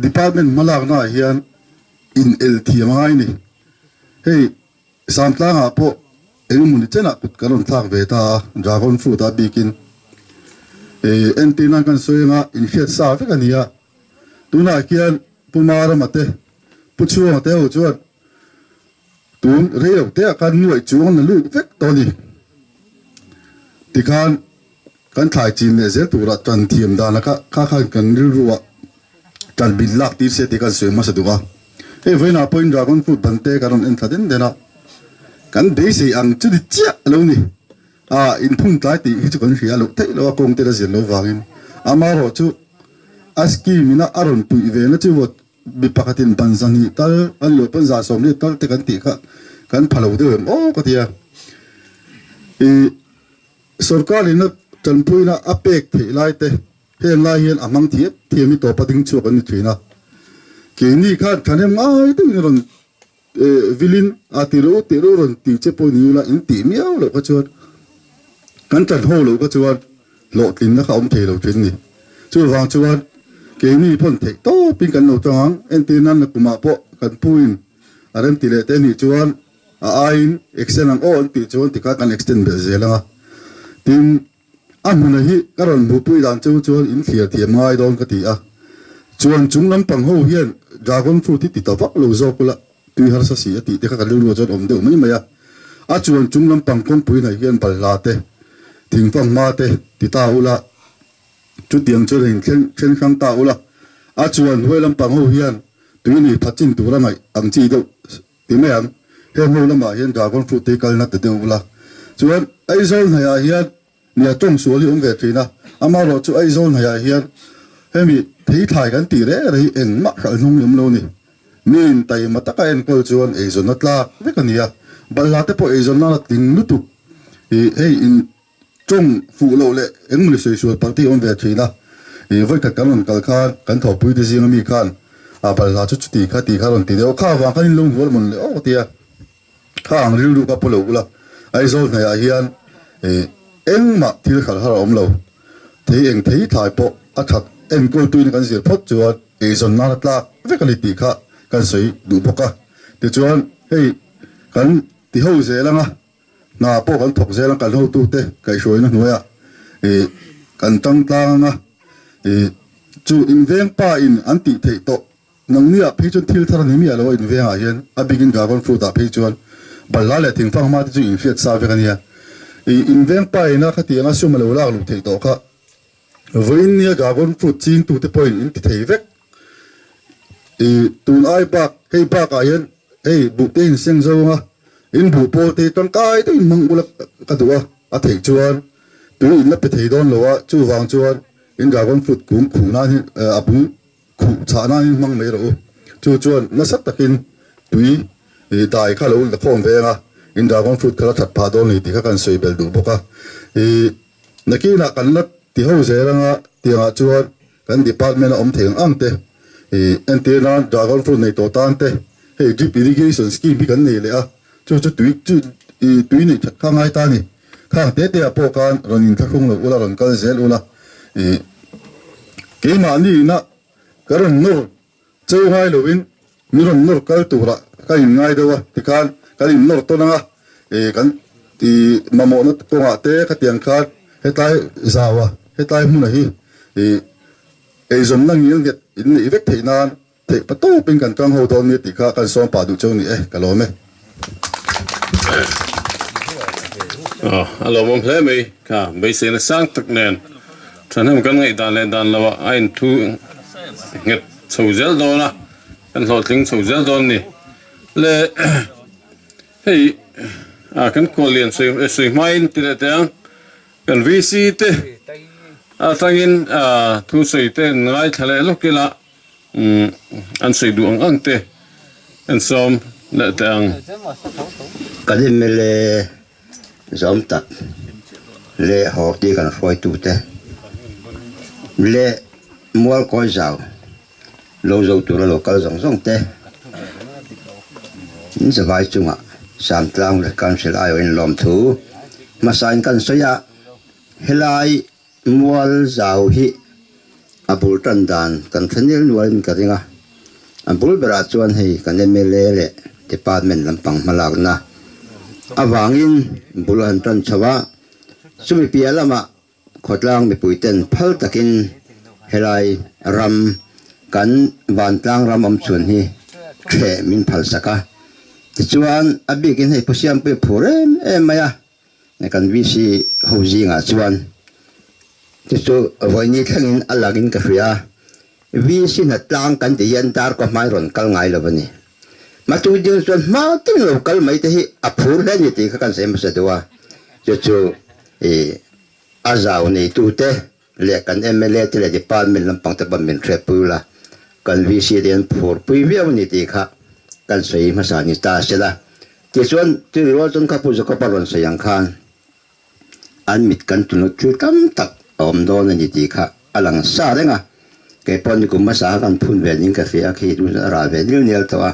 department hmalaknaah hian in el thiam a ngai ni. Hei Samtlangah pawh Engemaw chenah kut kan rawn thlak ve ta a, dragon fruit a bikin eh entir nan kan sawi anga inhriat sa vek a ni a. Tunah khian Pu Marama te, Pu Chhuanga te ho chuan tun rei lo te ah khan nuaih chuang an la lut vek tawh a ni. Tikhan kan thlai chin leh zel turah tan thiam dan kha kha khan kan rilru ah tan bin lak tir se tih kan sawi hmasa duh a. Hei vawiinah pawhin dragon fruit ban te kan rawn en thla den den a, kan beisei ang chu ni chiah a lo ni. A inphun tlai tih hi chu kan hria loh theih loh a kawng te la zir loh vangin amaherawh chu a scheme ina a rawn puih ve na chu vawt Mi pakhatin ban zahnih tal an luah pawn zah 80 tal te kan tih kha kan pha lo deuh em aw ka ti a. I sorkar ina tanpuina a pek theih lai te heng lai hian a hmang thiam thiam hi tawpa ding chhuak an ni thin a. Keini khan thahnem ngai deuhin rawn vilin a ti ru ti ru rawn ti che pawh ni ula in tih miau loh kha chuan kan tan ho loh kha chuan hlawhtlinna kha awm thei lo thin ni. Chuvang chuan keini pawn theih tawpin kan lo tang ang. Entir nan na kumah pawh kan puin a rem ti leh te nih chuan a aiin extend ang aw an tih chuan tikha kan extend belh zel ang a. Tin, a hmuna hi ka rawn hmuhpui dan chu chuan in thlir thiam ngai dawn ka ti a. Chuan chung lampang ho hian dragon fruit hi ti ta vak lo zawk ula tui harsa si a tih te kha ka rilru ah chuan awm deuh mai mai a. A chuan chung lampang kawngpui hnaih hian balhla te, thingfang hma te ti ta ula, chutiang chuan in thleng then hrang ta ula. A chuan huai lampang ho hian tui nei phat chin tura ngaih ang chi deuh Ti mai ang, heng ho lamah hian dragon fruit te hi kalna ta deuh ula. Chuan Aizawl hnaihah hian nia tawng sual hi awm ve thin a, amaherawh chu Aizawl hnaihah hian hemi theithlai kan tih reng reng hi engmah hralh hnung hi awm lo ni. Miin taima taka enkawl chuan eizawnna tlak vek a ni a, balhla te pawh eizawnna la tling lutuk i hei in Tawng fuh loh leh engmawni sawi sual palh te hi awm ve thin a, ih vawikhat kan rawn kal khan kan thawhpui te zinga mi khan a balhla chu chuti kha ti kha rawn ti deuh a, kha avang khan in lo hnual mawn leh awk tia kha ang rilru kha pu lo ula, Aizawl hnaihah hian ih engmah thil khalh har a awm lo, thei eng thei thlai pawh a that enkawl tuin kan zir phawt chuan eizawn nan a tlak vek a ni tih kha kan sawi duh bawk a, tichuan hei kan ti ho zel ang a. Hna pawh kan thawk zel a, kan hotute kaihhruaina hnuaiah ih kan tang tlang ang a, ih chu inveng pa in an tih theih tawh nangniah phei chuan thil thar a ni miah lo a invengah hian a bikin dragon fruit ah phei chuan balhla leh thingfang hma te chu inhriat sa vek a nia. Ih inveng pa ina khatianga sum a lo lak luh theih tawh kha vawiin nia dragon fruit chingtute pawhin in ti thei vek. Ih tun ai bak hei bakah hian hei buh te in seng zo anga in buh pawl te hi tangkai deuhin hmang ula ka duh a, a theih chuan tui in la pe thei dawn lo a, chuvang chuan in dragon fruit kung khuh nan hi a bung khuh chhah nan hi hmang mai rawh u. Chu chuan nasa takin tui ih dai kha lo la khawm ve anga in dragon fruit kha la that phah dawn ni tih kha kan sawi belh duh bawk a. Ih nakinah kan la ti ho zel anga tiangah chuan Kan department a awm thei ang ang te ih entir nan dragon fruit nei tawh tan te hei drip irrigation scheme hi kan nei leh a, chu chu tui chu ih tui neih that kha ngai ta a ni. Khang te te ah pawh khan rawn inthlahrung lo ula rawn kal zel ula ih keimahni ina ka rawn nawr cheu ngai loin mi rawn nawr kal turah ka in ngai deuh a tikhan kan in nawr tawn ang a ih kan ih mamawhna kawngah te khatiang khan hetlai zau a hetlai hmunah hi ih eizawnna ngil nghet in neih vek theih nan theih pa tawpin kan tang ho dawn nia tih kha kan sawm pah duh cheu ni e ka lawm e. A lawmawm hle mai kha beiseina sang tak nen thahnem kan ngaihdan leh dan loah a inthu nghet chho zel dawn a, kan hlawhtling chho zel dawn ni. Le hei a kan kual lian sawi sawi hmain ti leh teh ang kan VC te atangin a thu sawi te an ngaithla leh lawk ila umm an sawi duh ang ang te an sawm leh teh ang. Kan mla zawm tak leh haw tih kan hruaitute leh mualkawi zau lo zo tura lo kal zawng zawng te in zavai chungah Samtlang leh Council aiawhin lawmthu hmasain kan sawi a, helai mual zau hi a bul tan dan kan hre nil nualin ka ring a, a bul berah chuan hei kan mla leh department lampang hmalakna. avangin bul an tan chho a, chumi piah lamah khawtlang mipuiten phal takin helai ram kan vantlang ram awm chhun hi thleh min phalsak a. Tichuan a bikin hei Pu Siampuia phur em em mai a. Kan VC ho zingah chuan chu chu vawiini thlengin a langin ka hria. VC hna tlang kan tih hian darkaw hmai rawn kal ngai lo a ni. Matu ding chuan hma teng lo kal mai te hi a phur hle a ni tih kha kan sawi hmasa duh a. Chu chu ih a zau neitute leh kan mla te leh department lampang te pawh min hriatpui ula, kan VC te hian phurpui viau a ni tih kha kan sawi hmasa ni ta se la. Tichuan, tui rual chuan kha Pu Jacob-a rawn sawi ang khan an mit kan tunu thil tam tak a awm dawn a ni tih kha a lang sa reng a. Kei pawh nikum hmasa kha kan phun ve ning ka hria a, khi chu a rah ve nil nial tawh a.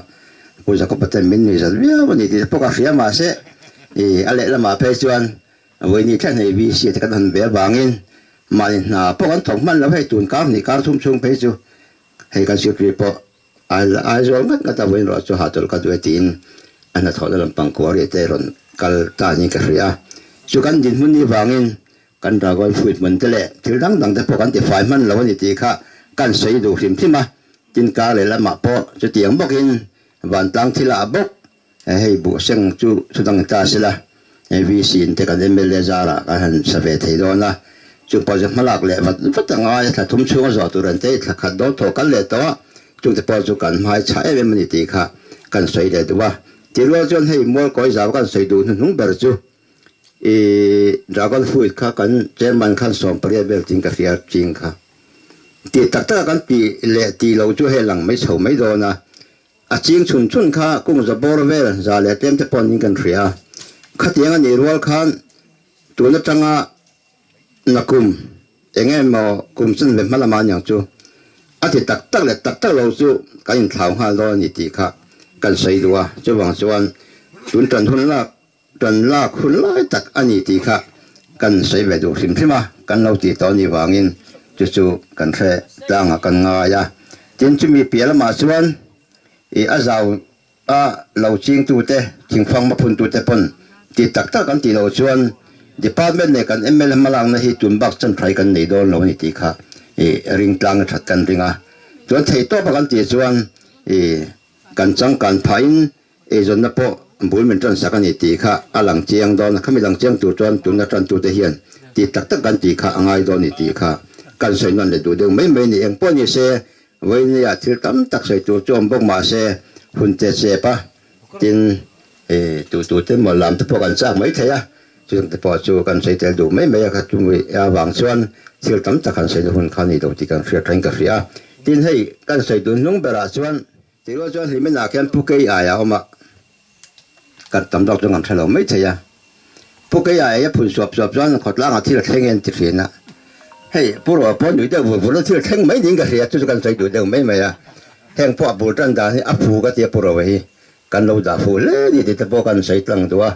Pu Jacob-a ten min nuih zat viau a ni tih te pawh ka hria mahse, ih a lehlamah phei chuan Vawiini thleng hei VC te kan hawn ve avangin mahni hna pawh kan thawk hman lo hei tun kar hnih kar thum chhung phei chu hei kan sikri pawh Aizawl ngat ngat a vawiin ruah chu hahchawlh ka duh e tiin a hnathawhna lampang kuari te rawn kal ta niin ka hria. Chu kan dinhmun ni vangin kan dragon fruit hmun te leh thil dang dang te pawh kan tifai hman lo a ni tih kha kan sawi duh hrim hrim a, tin kar leh lamah pawh chutiang bawkin vantlang thilah bawk Hei buh seng chu chudang ta sela, hei VC in te kan mla zarah kan han sa ve thei dawn a, chung pawh chu hmalak leh vat vat a ngai a, thla thum chhunga zawh tur an te thla khat dawn thaw kal leh tawh a, chung te pawh chu kan hmai chhah em em a ni tih kha kan sawi leh duh a. Ti rual chuan hei Mualkawi zau kan sawi duh hnuhnung ber chu i Dragon Fruit kha kan chairman khan 18 vel ting ka hria ching kha tih tak taka kan tih leh tih lo chu hei lang mai chho mai dawn a, A ching chhun chhun kha kung za bawr vel za leh tlem te pawh niin kan hria a. Khatiang a nih rual khan tun atanga nakum eng emaw kum chan ve hma lamah aniang chu a ti tak tak leh tak tak lo chu kan inthlau nghal dawn a ni tih kha kan sawi duh a. Chuvang chuan tun tan hun lak Kan lak hun lai tak a ni tih kha kan sawi ve duh hrim hrim a, kan lo tih tawh anih vangin chu chu kan hre tlangah kan ngai a. Tin, chumi piah lamah chuan ih a zau a lo chingtute, thingfang hmaphuntute pawn tih tak tak an tih loh chuan Department leh kan mla hmalakna hi tun bak chanthai kan nei dawn lo a ni tih kha ih ring tlang a that kan ring a. Chuan theihtawpa kan tih chuan ih kan changkan phahin Eizawnna pawh bul min tansak a ni tih kha a lang chiang dawn a, khami lang chiang tur chuan tunna tantute hian tih tak tak kan tih kha a ngai dawn a ni tih kha kan sawi nawn leh duh deuh mai mai a ni. Eng pawh ni se, vawinia thil tam tak sawi tur chu awm bawk mah se, hun che chep a, tin, tu tu te maw lam te pawh kan chak mai thei a, chutiang te pawh chu kan sawi tel duh mai mai a, kha chumi avang chuan thil tam tak han sawina hun kha a ni lo tih kan hriat thain ka hria a. Tin, hei kan sawi dun hnung berah chuan Tih rual chuan Hlimenah khian Pu Kei aia awm a, kan tam zawk chuan kan hre lo mai thei a. Pu Kei aia phun suap suap chuan khawtlangah thil a thleng e an ti thin a. Hei, Pu Rual pawh nui deuh vur vur a thil thleng mai niin ka hria, chu chu kan sawi duh deuh mai mai a. Heng pawh a bul tan dan hi a phu ka tia Pu Rual hi kan lo dah fu hle ni tih te pawh kan sawi tlang duh a.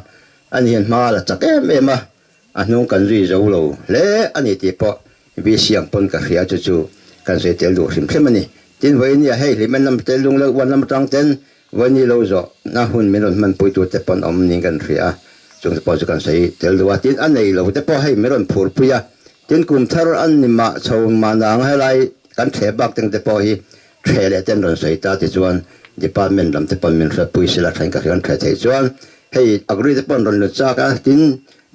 Ani hian hma la chak em em a, A hnung kan zui zo lo hle a ni tih pawh VC ang pawn ka hria chu chu kan sawi tel duh hrim hrim a ni. Tin, vawinia hei hlimen lam te lung leh uan lam atang ten vawiini lo zawh na hun min rawn hmanpui tu te pawn awm niin kan hria a, chung te pawh chu kan sawi tel duh a. Tin, a nei lo te pawh hei min rawn phurpui a, tin kum thar an ni mah chho mah nang helai kan thle bak teng te pawh hi thle leh ten rawn sawi ta tichuan department lam te pawn min hriatpui sela thain ka hria an thle theih chuan hei agri te pawn rawn lut chak a, tin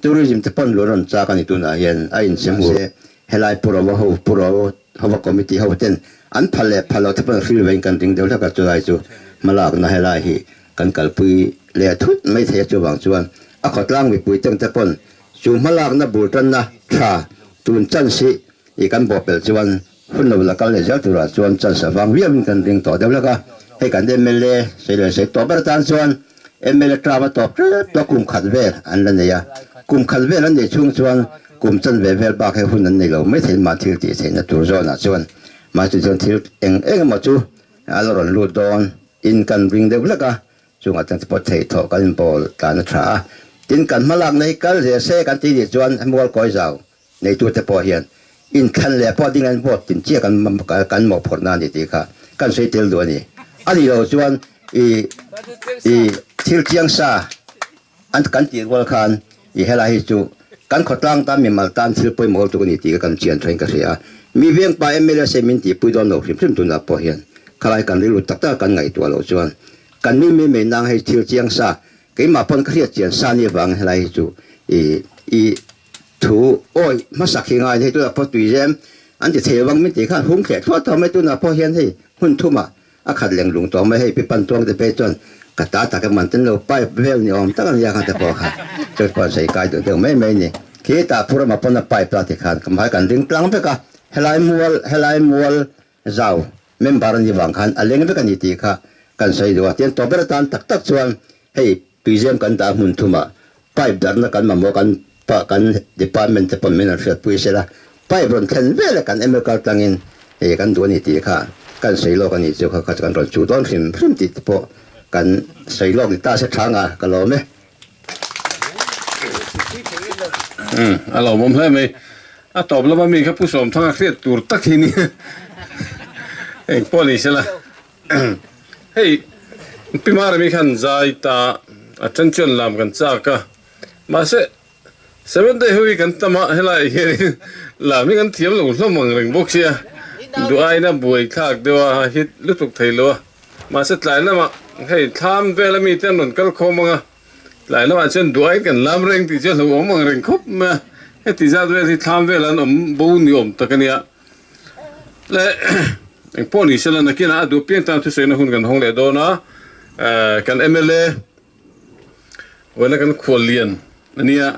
Tourism te pawn luan rawn chak a ni tunah hian a inchhe hmu se helai Pu Rova ho Pu Rova hova committee ho ten an phal leh phal loh te pawn hril vein kan ring deuh hlek a chulai chu hmalakna helai hi kan kalpui leh thut mai thei a chuvang chuan a khawtlang mipui teng te pawn chu hmalakna bul tanna tha tun chance hi i kan bawhpelh chuan hun lo la kal leh zel turah chuan chance a vang viauin kan ring tawh deuh hlek a hei kan mla sei leh sei tawh ber tan chuan Mla term a tawp tep tawh kum khat vel an la nei a, kum khat vel an neih chhung chuan kum chanve vel bak hi hun an nei lo mai thei mah thil tih theihna tur zawnah chuan mahse chuan thil eng eng emaw chu a la rawn lut dawn in kan ring deuh hlek a, chungah chuan pawt theih thawh kan inbawl tlan a tha a, tin kan hmalakna hi kal zel se kan tih nih chuan mual kawi zau Neitute pawh hian inthlan leh pawh ding an vote tin chiah kan kan mawhphurhna a ni tih kha kan sawi tel duh a ni. A nih loh chuan i i thil chiang sa An kan tih rual khan i helai hi chu kan khawtlang tan mimal tan thil pawimawh lutuk a ni tih ka kan chian thain ka hria a. Mi vengpa mla se min tihpui dawn lo hrim hrim tunah pawh hian khalai kan rilru tak tak kan ngaihtuah loh chuan kan mi mai mai nang hei thil chiang sa keimah pawn ka hriat chian sa ni avangin helai hi chu i i thu awi hmasak hi ngai hei tunah pawh tuizem an ti thei lovang min tih khan hung thleh thluah tawh mai tunah pawh hian hei hmun thumah A khat leng lung tawh mai hei pi pan tuang te phei chuan ka ta tak em an ten lo pipe vel ni awm tak a nia kha te pawh kha chu pawh an sawi kai duh deuh mai mai a ni. Khi tah phur ama pawn a pipe la ti khan ka hmai kan ring tlang vek a, helai mual helai mual zau member a nih vang khan a leng vek a ni tih kha kan sawi duh a. Tian tawh ber atan tak tak chuan hei tuizem kan dah hmun thumah pipe darhna kan mamawh kan kan department te pawn min rawn hriatpui sela, pipe rawn thlen vel kan ML kal tlangin hei kan duh a ni tih kha kan sawi lawk a ni chu kha kha chu kan rawn chuh dawn hrim hrim tih te pawh kan sawi lawk ni ta se tha nga ka lawm e. Umm a lawmawm hle mai. A tawp lama mi kha Pu Sawmthanga hriat tur tak hi nia eng pawh ni sela. Hei Pi Marami khan zai ta a then chuan lam kan chak a. Mahse, Seventh Day ho hi kan tam a, helaiah hianin lam hi kan thiam lo hlawm ang reng bawk sia, duh aiin a buai thlak deuh a, hit lutuk thei lo a. Mahse, tlai lamah hei thlam vela mite an rawn kal khawm ang a, tlai lamah chuan duh aiin kan lam reng tih chu a hlauhawm ang reng khawp mai a, heti zat vel hi thlam velah an awm bo ni awm tak a nia. Le engpawh ni sela nakinah a duh piang tan thusawiina hun kan hawng leh dawn a, kan mla. Vawiina kan khual lian a nia,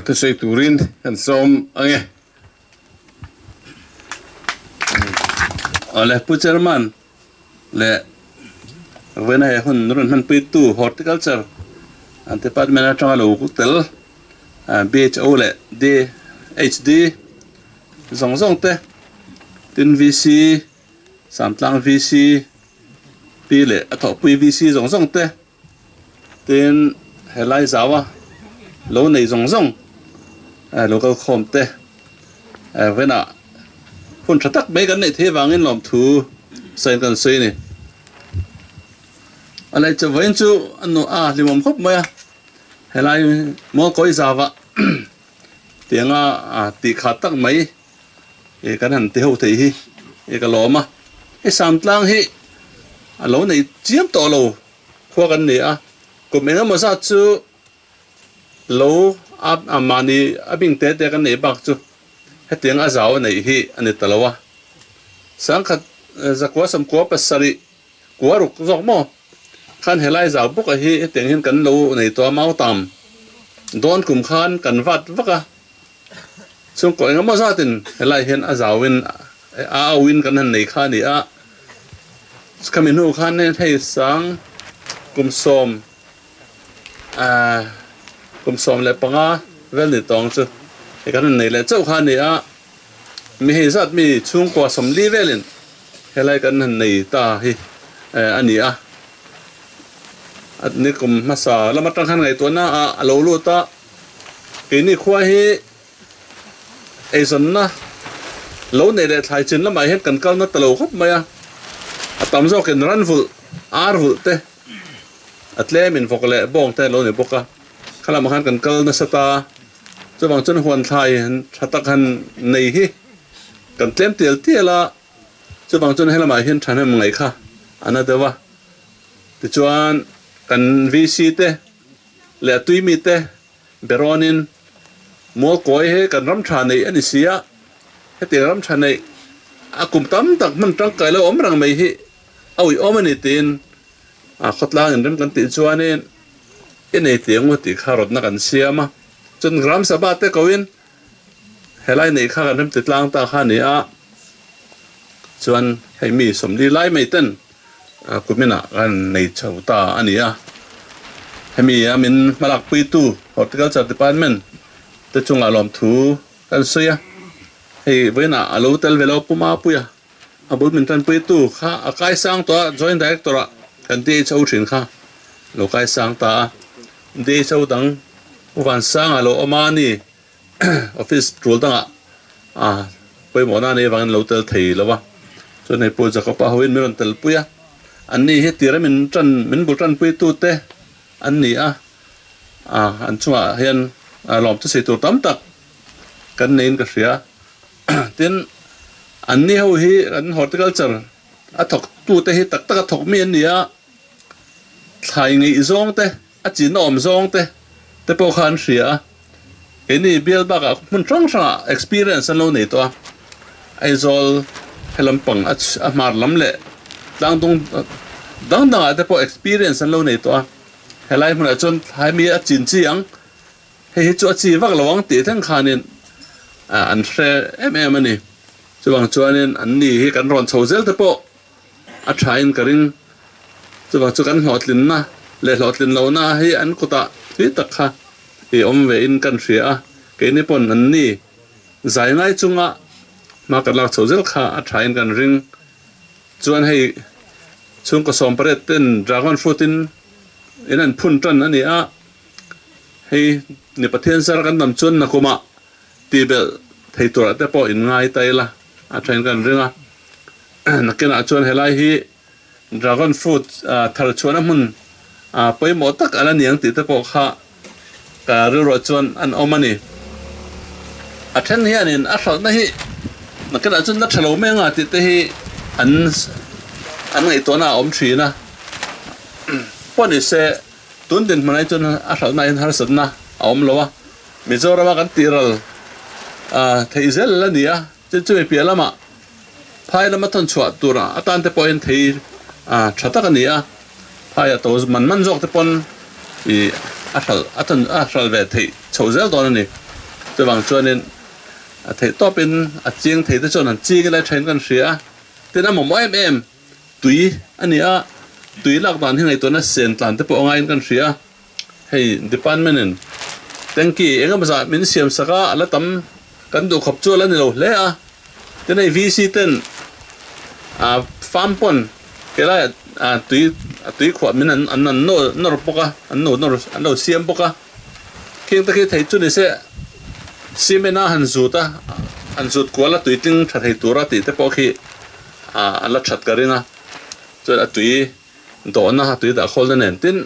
thusawi turin kan sawm ang e. Awle Pu Chairman leh vawiina he hun rawn hmanpuitu Horticulture Department atanga lo tel BHO leh DHD zawng zawng te tin VC Samtlang VC Pi leh a thawhpui VC zawng zawng te tin helai zau a lo nei zawng zawng lo kal khawm te venah hun tha tak mai kan neih theih avangin lawmthu sawiin kan sawi a ni. A lei chu vawiin chu a nu a hlimawm khawp mai a helai maw kawi zauah tianga tih khat tak mai. E kan han ti ho thei hi e ka lawm a, hei Samtlang hi a lo nei chiam tawh lo khua kan ni a, kum eng emaw zat chu lo a a mahni a bing te te kan neih bak chu hetiang a zau a neih hi a ni ta lo a, Sangkhat zakua sawmkua pasarih kua ruk zawk maw khan helai zau bawk a hi hetiang hian kan lo nei tawh a mautam dawn kum khan kan vat vak a. Chhungkaw engemaw zatin helai hian a zauin a auin kan han nei kha a ni a, khami hnu khan hei sang kum sawm ahh kum 15 vel ni tawng chu hei kan han nei leh chauh kha a ni a, mi hei zat mi chhungkua 40 velin helai kan han nei ta hi a ni a, ni kum hmasa lam atang khan ngaihtuahna ah a lo lut a. Keini khua hi eizawnna lo neih leh thlai chin lamah hian kan kalna ta lo khawp mai a, a tam zawkin ran vulh, ar vulh te a tlem in vawk leh bawng te lo ni bawk a, kha lamah khan kan kal nasa ta, chuvang chuan huan thlai tha tak han nei hi kan tlem tial tial a, chuvang chuan helamah hian thahnem ngaih kha a na deuh a, tichuan kan VC te. Leh a tui mite berawnin Mualkawi he kan ram tha neih a ni si a, hetiang ram tha neih a kum tam tak hman tangkai lo awm reng mai hi a uiawm a ni tiin a khawtlang inrem kan tih chuanin i nei tih angu tih kha rawtna kan siam a. Chuan Gram Sabha te koin helai neih kha kan rem ti tlang ta kha a ni a, chuan hei mi 40 lai mai ten Kuminah kan nei chho ta a ni a, hemi a min hmalakpuitu Horticulture Department te chungah lawmthu kan sawi a, hei vawiinah a lo tel ve lo Pu Mapuia a bul min tanpuitu kha a kaisang tawh a, Joint Director ah kan DHO thin kha a lo kaisang ta a, DHO dang Pu Vansanga lo awm a ni Office tul dangah pawimawhna a nei avangin lo tel thei lo va, chuan hei Pu Jacob-a hoin min rawn telpui a, anni hi tira min tan min bul tanpuitute an ni a, An chungah hian lawm chu sei tur tam tak kan neiin ka hria. Tin, anni ho hi kan horticulture a thawk tute hi tak taka thawk mi an ni a, thlai ngeih zawng te, a chinna awm zawng te te pawh kha an hria a. Keini bial bakah hmun hrang hrangah experience an lo nei tawh a, Aizawl he lampang a hmar lam leh tlangdung dang dangah te pawh experience an lo nei tawh a, helai hmunah chuan thlai mi a chin chi ang, hei hi chu a chi vak lo ang tih thleng khanin an hre em em a ni. Chuvang chuanin an ni hi kan rawn chho zel te pawh a thain ka ring. Chuvang chu kan hlawhtlinna leh hlawhtlin lohna hi an kutah thui tak kha i awm ve in kan hria a, keini pawn an ni zai ngai chunga hma kan lak chho zel kha a thain kan ring. Chuan hei chhungkaw 18 ten dragon fruit in in an phun tan a ni a, hei ni Pathian zar kan dam chuan nakumah tih belh thei turah te pawh in ngai ta ila a thain kan ring a. Nakinah chuan helai hi dragon fruit thar chhuahna hmun pawimawh tak a la ni ang tih te pawh kha ka rilruah chuan an awm a ni. A then hianin a hralhna hi nakinah chuan la tha lo mai anga tih te hi an an ngaihtuahna a awm thin a. Pawh ni se tun dinhmun ah hi chuan a hralhna ah hian harsatna a awm lo a, Mizorama kan tih ral theih zel a ni a. Chu chumi piah lamah phai lama thawn chhuah tur atan te pawhin thei tha tak a ni a, phaia to man man zawk te pawn ih a hralh a thawn a hralh ve theih chhoh zel dawn a ni. Chuvang chuanin a theih tawpin a ching thei te chuan an ching ila thain kan hria a, tin a mamawh em em tui a ni a, tui lak dan hi ngaihtuahna sen tlan te pawh a ngaiin kan hria a. Hei department in tanky eng emaw zah min siam sak a, a la tam kan duh khawp chu a la ni lo hle a. Tin hei VC ten ah farm pawn helai ah tui a tui khuah min an an an nawr nawr bawk a, an lo nawr an lo siam bawk a. Khing te khi thei chu ni se cement a han zut a, han zut kual a tui tling tha thei tur a tih te pawh khi ah a la that ka ring a. Chuan a tui dawhna a tui dah khawlna nen tin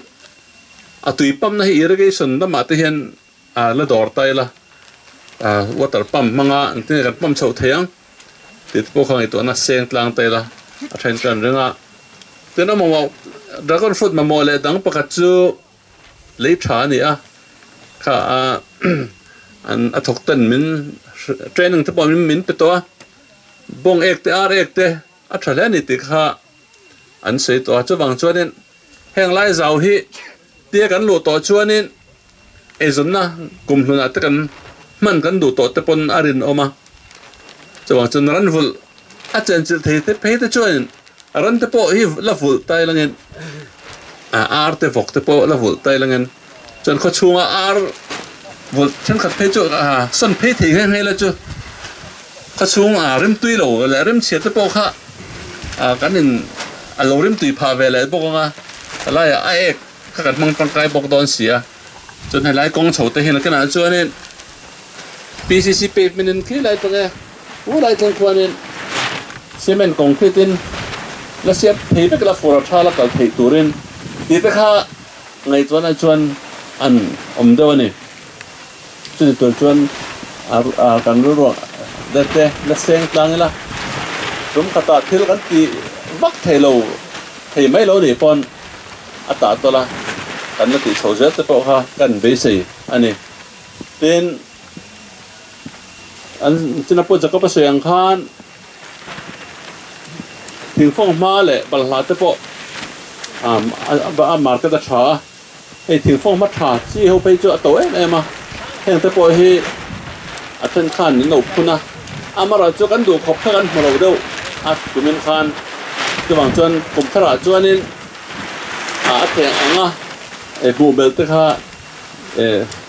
a tui pump na hi irrigation lamah te hian ah la dawr ta ila ah water pump hmanga engtin nge kan pump chhoh thei ang tih te pawh kha ngaihtuahna seng tlang ta ila a then kan ring a tin a mamawh dragon fruit mamawh leh dang pakhat chu lei tha a ni a kha ah an a thawk ten min training te pawh min pe tawh a bawng ek te ar ek te a tha hle a ni tih kha. An sawi tawh a, chuvang chuanin heng lai zau hi tia kan luh tawh chuanin eizawnna kum hlunah te kan hman kan duh tawh te pawn a rinawm a, chuvang chuan ran vulh a chenchilh thei te phei te chuanin ran te pawh hi la vulh tai langin ar te vawk te pawh la vulh tai langin chuan khawchhunga ar vulh thenkhat phei chu sawn phei thei nghe nghe la chu khawchhung rimtui lo leh rimchhia te pawh kha. Ah kan in a lo rim tui phah ve leh bawk ang a, helaiah a ek kha kan hmang tangkai bawk dawn si a, chuan helai kawng chho te hian a kenah chuanin PCC pavement in khi lai tawng e, u lai thleng khuanin cement concrete in la siam thei vek la fur a tha la kal theih turin tih te kha ngaihtuahna chuan an awm deuh a ni. Chumi tur chuan kan rilruah te la seng tlang ila, tum khatah thil kan ti vak thei lo thei mai lo nih pawn a tah tawlh a, kan la tih chho zel te pawh kha kan beisei a ni. Tin, an china pawh Jacob a sawi ang khan thingfawng hma leh balhla te pawh a market a tha a. Hei thingfawng hma tha chi ho phei chu a to em em a, heng te pawh hi a then khan min lo phun a, amaherawhchu chu kan duh khawp kha kan hmu lo deuh a tumin khan chuvang chuan kum tharah chuanin a theng ang a, hmuh belh te kha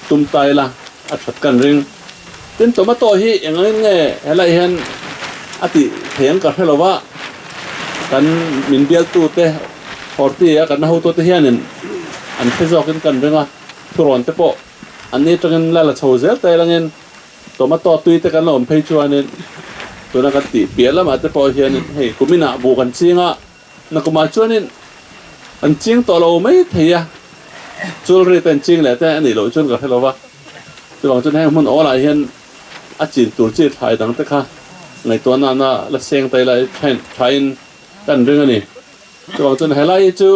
tum ta ila a that kan ring. Tin tomato hi eng angin nge helai hian a tih thei ang ka hre lo va, kan min bialtu te Horti a kan hotute hianin an hre zawkin kan ring a, thurawn te pawh an ni atangin la la chho zel ta ilangin tomato tui te kan la awm phei chuanin tuna kan tih piah lamah te pawh hianin hei kuminah buh kan ching a, nakumah chuanin an ching tawh lo mai thei a, Chulri ten ching leh te a nih loh chuan ka hre lo va. Chuvang chuan heng hmun awlah hian a chin tur chi thlai dang te kha ngaihtuah nana la seng ta ila thain kan ring a ni. Chuvang chuan helai hi chu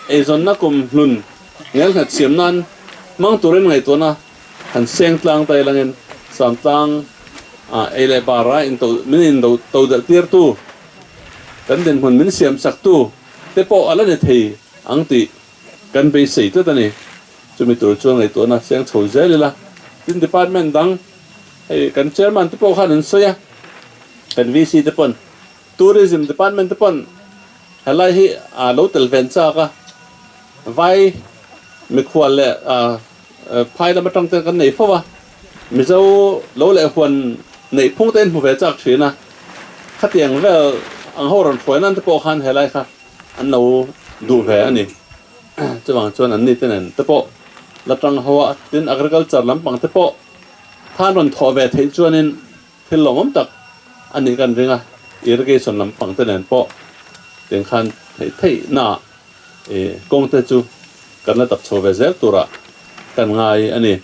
eizawnna kum hlun ngelnghet siam nan hmang turin ngaihtuahna han seng tlang ta ilangin Samtlang ei leh bara in min in to delh tirtu kan dinhmun min siam saktu te pawh a la ni thei ang tih kan beisei tlat a ni. Chumi tur chuan ngaihtuahna seng chho zel ila. Tin department dang hei kan chairman te pawh khan an sawi a, kan VC te pawn Tourism department te pawn helai hi a lo tel ven chak a, vai mikhual leh phai lam atang te kan nei fo a, Mizo lo leh huan neih phung te in hmu ve chak thin a, khatiang vel ang ho rawn hruai nan te pawh khan helai kha an lo duh ve a ni. Chuvang chuan an ni te nen te pawh la tang ho a, tin agriculture lampang te pawh khan rawn thawh ve theih chuanin Thil lawmawm tak a nih kan ring a, irrigation lampang te nen pawh tiang khan theih theih na ih kawng te chu kan la tap chho ve zel turah kan ngai a ni.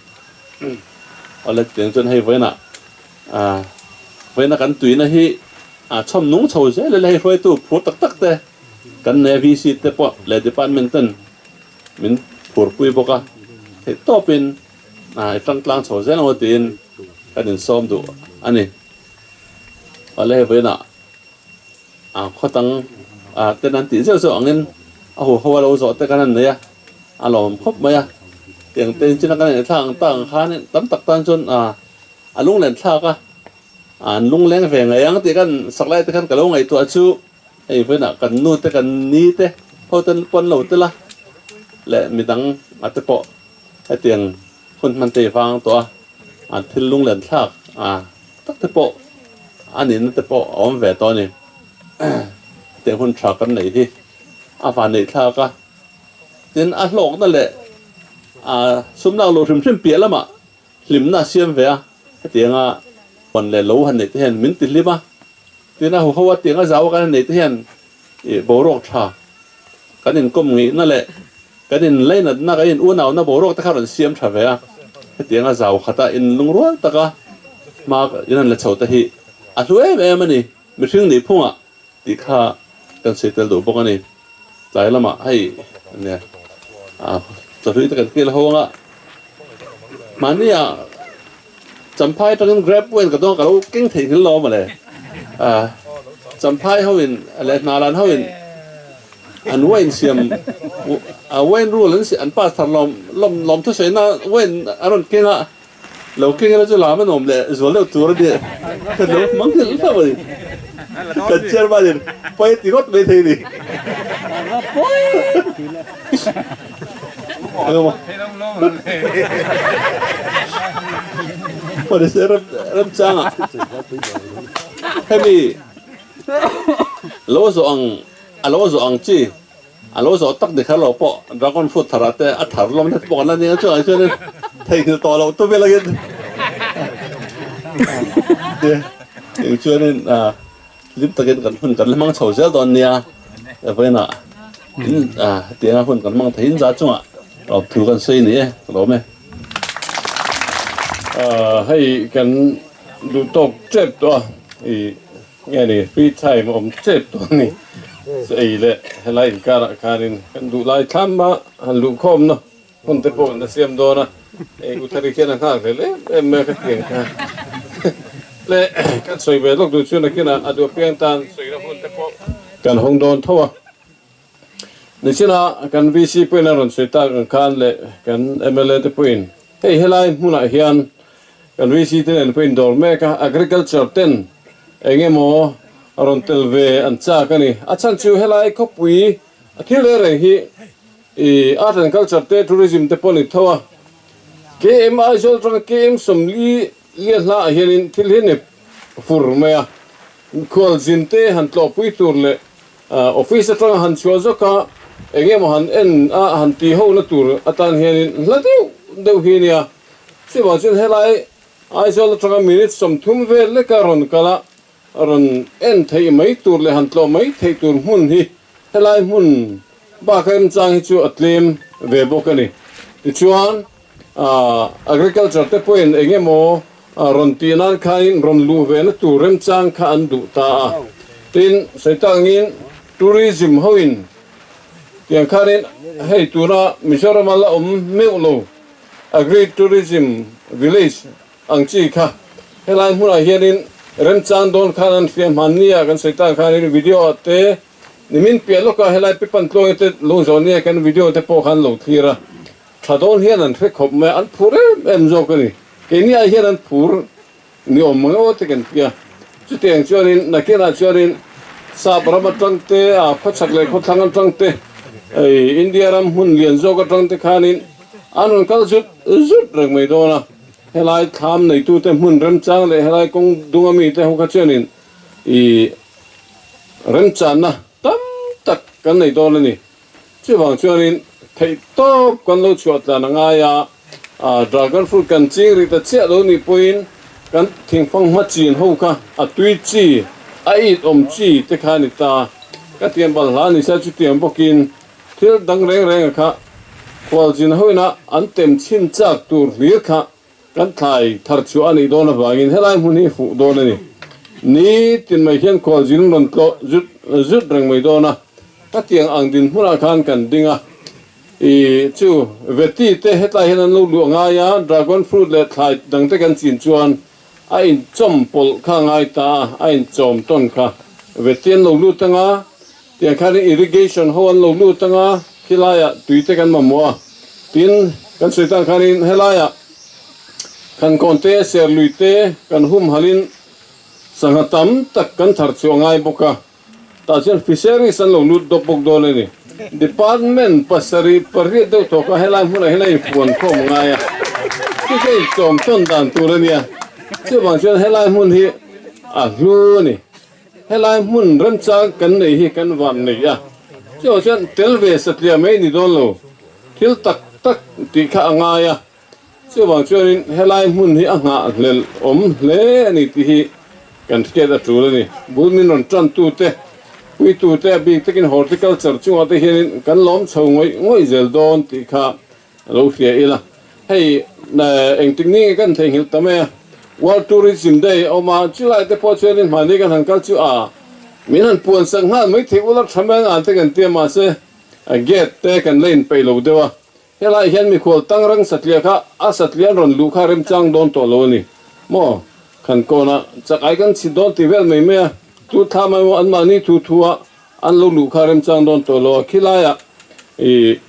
Awle tiang chuan hei vawiinah ah vawiina kan tuina hi a chhawm nung chho zel ila hei hruaitu phur tak tak te kan nei a VC te pawh leh department ten min phurpui bawk a, theih tawpin ah i tangtlang chho zel ang aw tiin Kan insawm duh a ni. Awle hei vawiinah a khawtang ten an tih zeuh zeuh angin a huho a lo zawh te kan han nei a, a lawm khawp mai a. Tiang te in china kan inthlak ang tak ang khan tam tak tan chuan a lunglen thlak a, an lungleng ve ngei ang tih kan sak lai te khan ka lo ngaihtuah chu hei vawiinah kan nu te kan ni te ho ten pawn lo tel a leh midang a te pawh hetiang Hun hman te vang tawh a, an thil lunglen thlak a tak te pawh a nihna te pawh a awm ve tawh a ni. Hetiang hun tha kan neih hi a van neih thlak a, tin a hlawkna leh a sum lak luh hrim hrim piah lamah hlimna a siam ve a, hetianga huan leh lo han neih te hian min ti hlim a, tin a huho a tiang a zau a kan han neih te hian ih boruak tha kan inkawm ngeihna leh Kan inlainatna, kan in unauna boruak te kha rawn siam tha ve a, hetianga zau khata in lungrual taka hma in han la chho te hi a hlu em em a ni, mihring nih phungah tih kha kan sawi tel duh bawk a ni. Tlai lamah hei nia chawhlui te kan kil ho anga mahnia Champhai atangin grab wen ka dawn ka lo keng thei nghil lo mawle. Champhai ho in leh Hnalan ho in an wine siam a wine rule an an pass thar lawm lawm lawm thusawi na wine a rawn keng a lo keng ila chu lam a nuam leh zual deuh tur a ni ka lo hmang nghilh hlauh a ni kan chairman in pawi ti ngawt mai thei a ni. Remchanga hemi lo zawh ang a lo zawh ang chi a lo zawh tak ni kher lo pawh dragon fruit thar ah te a thar lawm na te pawh kan la nia chuan chuanin theihnghilh tawh loh tu vel angin eng chuanin Hlim takin kan hun kan la hmang chho zel dawn nia, vawiinah in hetianga hun kan hmang thei in za chungah thu kan sawi ni e, ka lawm e. Hei kan duh tawk tep tawh a, i nge ni free time a awm tep tawh a ni, chu ei leh helai inkarah khanin kan duh lai thlam a han luhkhawmna Hun te pawh na siam dawn a, hei U Thari khian a nghak hlel em em mai a ka ti ang kha. Le kan sawi ve lawk duh chu nakinah a duh apiang tan sawina hun te pawh kan hawng dawn tho a. Nichina kan VC pawhin a rawn sawi tak ang khan leh kan mla te pawhin hei helai hmunah hian kan VC te nen pawhin dawr mek a, agriculture ten eng emaw a rawn tel ve an chak a ni. A chhan chu helai khawpui a thil reng reng hi I art and culture te tourism te pawh ni tho a, KM Aizawl atanga KM 40 lian hla ah hianin thil hi ni fur mai a, khualzin te han tlawhpui tur leh office atanga han chhuah zawk a eng emaw han en a han ti ho na tur atan hianin hla deuh deuh hi nia. Chuvang chuan helai Aizawl atanga minute 30 vel leka rawn kal a rawn en theih mai tur leh han tlawh mai theih tur hmun hi helai hmun bak a remchang hi chu a tlem ve bawk a ni. Tichuan, agriculture te pawhin eng emaw rawn tih nan khanin rawn luh ve na tur remchang kha an duh ta a. Tin, sawi tourism hoin tiang khanin hei tuna Mizoram a la awm meuh lo agri tourism village ang chi kha helai hmunah hianin remchang dawn khan an hria hmanni a kan sawi tak khanin video ah te nimin piah lawkah helai pe pan tluang te lo zawh nia kan video te pawh khan lo thlir a tha dawn hian an hre khawp mai a an phur em em zawk a ni keini ah hian an phur ni awm mang aw te kan tia chutiang chuanin nakinah chuanin sap ram atang te a khawchhak leh khawthlang atang te ei India ram hmun lian zawk atang te khanin an rawn kal zut zut reng mai dawn a. Helai thlam neitute hmun remchang leh helai kawng dunga mite ho kha chuanin ih remchanna tam tak kan nei dawn a ni. Chuvang chuanin theih tawp kan lo chhuah tlan a ngai a, dragon fruit kan ching rih ta chiah lo nih pawhin kan thingfang hma chin ho kha a tui chi, a it awm chi te kha a ni ta. Ka tiam balhla a ni sia chutiang bawkin Thil dang reng reng a kha khualzin hoina an tem chhin chak tur hlir kha kan thlai thar chhuah a nih dawn avangin helai hmun hi fuh dawn a ni. Ni tin mai hian khualzin rawn tlawh zut zut reng mai dawn a, khatiang ang dinhmunah khan kan ding a. I chu veti te hetlai hian an lo luah ngai a, dragon fruit leh thlai dangte kan chin chuan a inchawm pawlh kha ngai ta a, a inchawm tawn kha veti an lo lut anga, Tiang khan irrigation ho an lo lut anga khilaiah tui te kan mamawh a, tin kan sawi tan khanin helaiah kan kawn te serlui te kan humhalin sangha tam tak kan thar chhuah ngai bawk a, tah chuan fisheries an lo lut dawp bawk dawn a ni. Department pasarih pariat deuh tawh kha helai hmunah hian a infuan khawm ngai a, chu chu a inchawm tawn dan tur a nia, chuvang chuan helai hmun hi a hlu a ni. Helai hmun remchang kan nei hi kan van nei a, chuvang chuan tel ve satliah mai ni dawn lo, thil tak tak tih kha a ngai a, chuvang chuanin helai hmun hi a nghahhlelh awm hle a ni tih hi kan hriat a tul a ni. Bul min rawn tantute, puitute a bik takin horticulture chungah te hianin kan lawm chho ngawih ngawih zel dawn tih kha A lo hria ila, hei engtik ni nge kan theihnghilh ta mai a, World Tourism Day a awm a, chulai te pawh chuanin hmani kan han kal chu a min han puan sak nghal mai thei ula tha mai ang te kan ti a, mahse a gate te kan la inpeih lo deuh a, helaiah hian mikhual tangrang satliah kha a satliah an rawn luh kha remchang dawn tawh lo a ni maw, khan kawnah chak ai kan chhit dawn ti vel mai mai a, chu thla mai maw anmahni thu thu a an lo luh kha remchang dawn tawh lo a, khilaiah ih.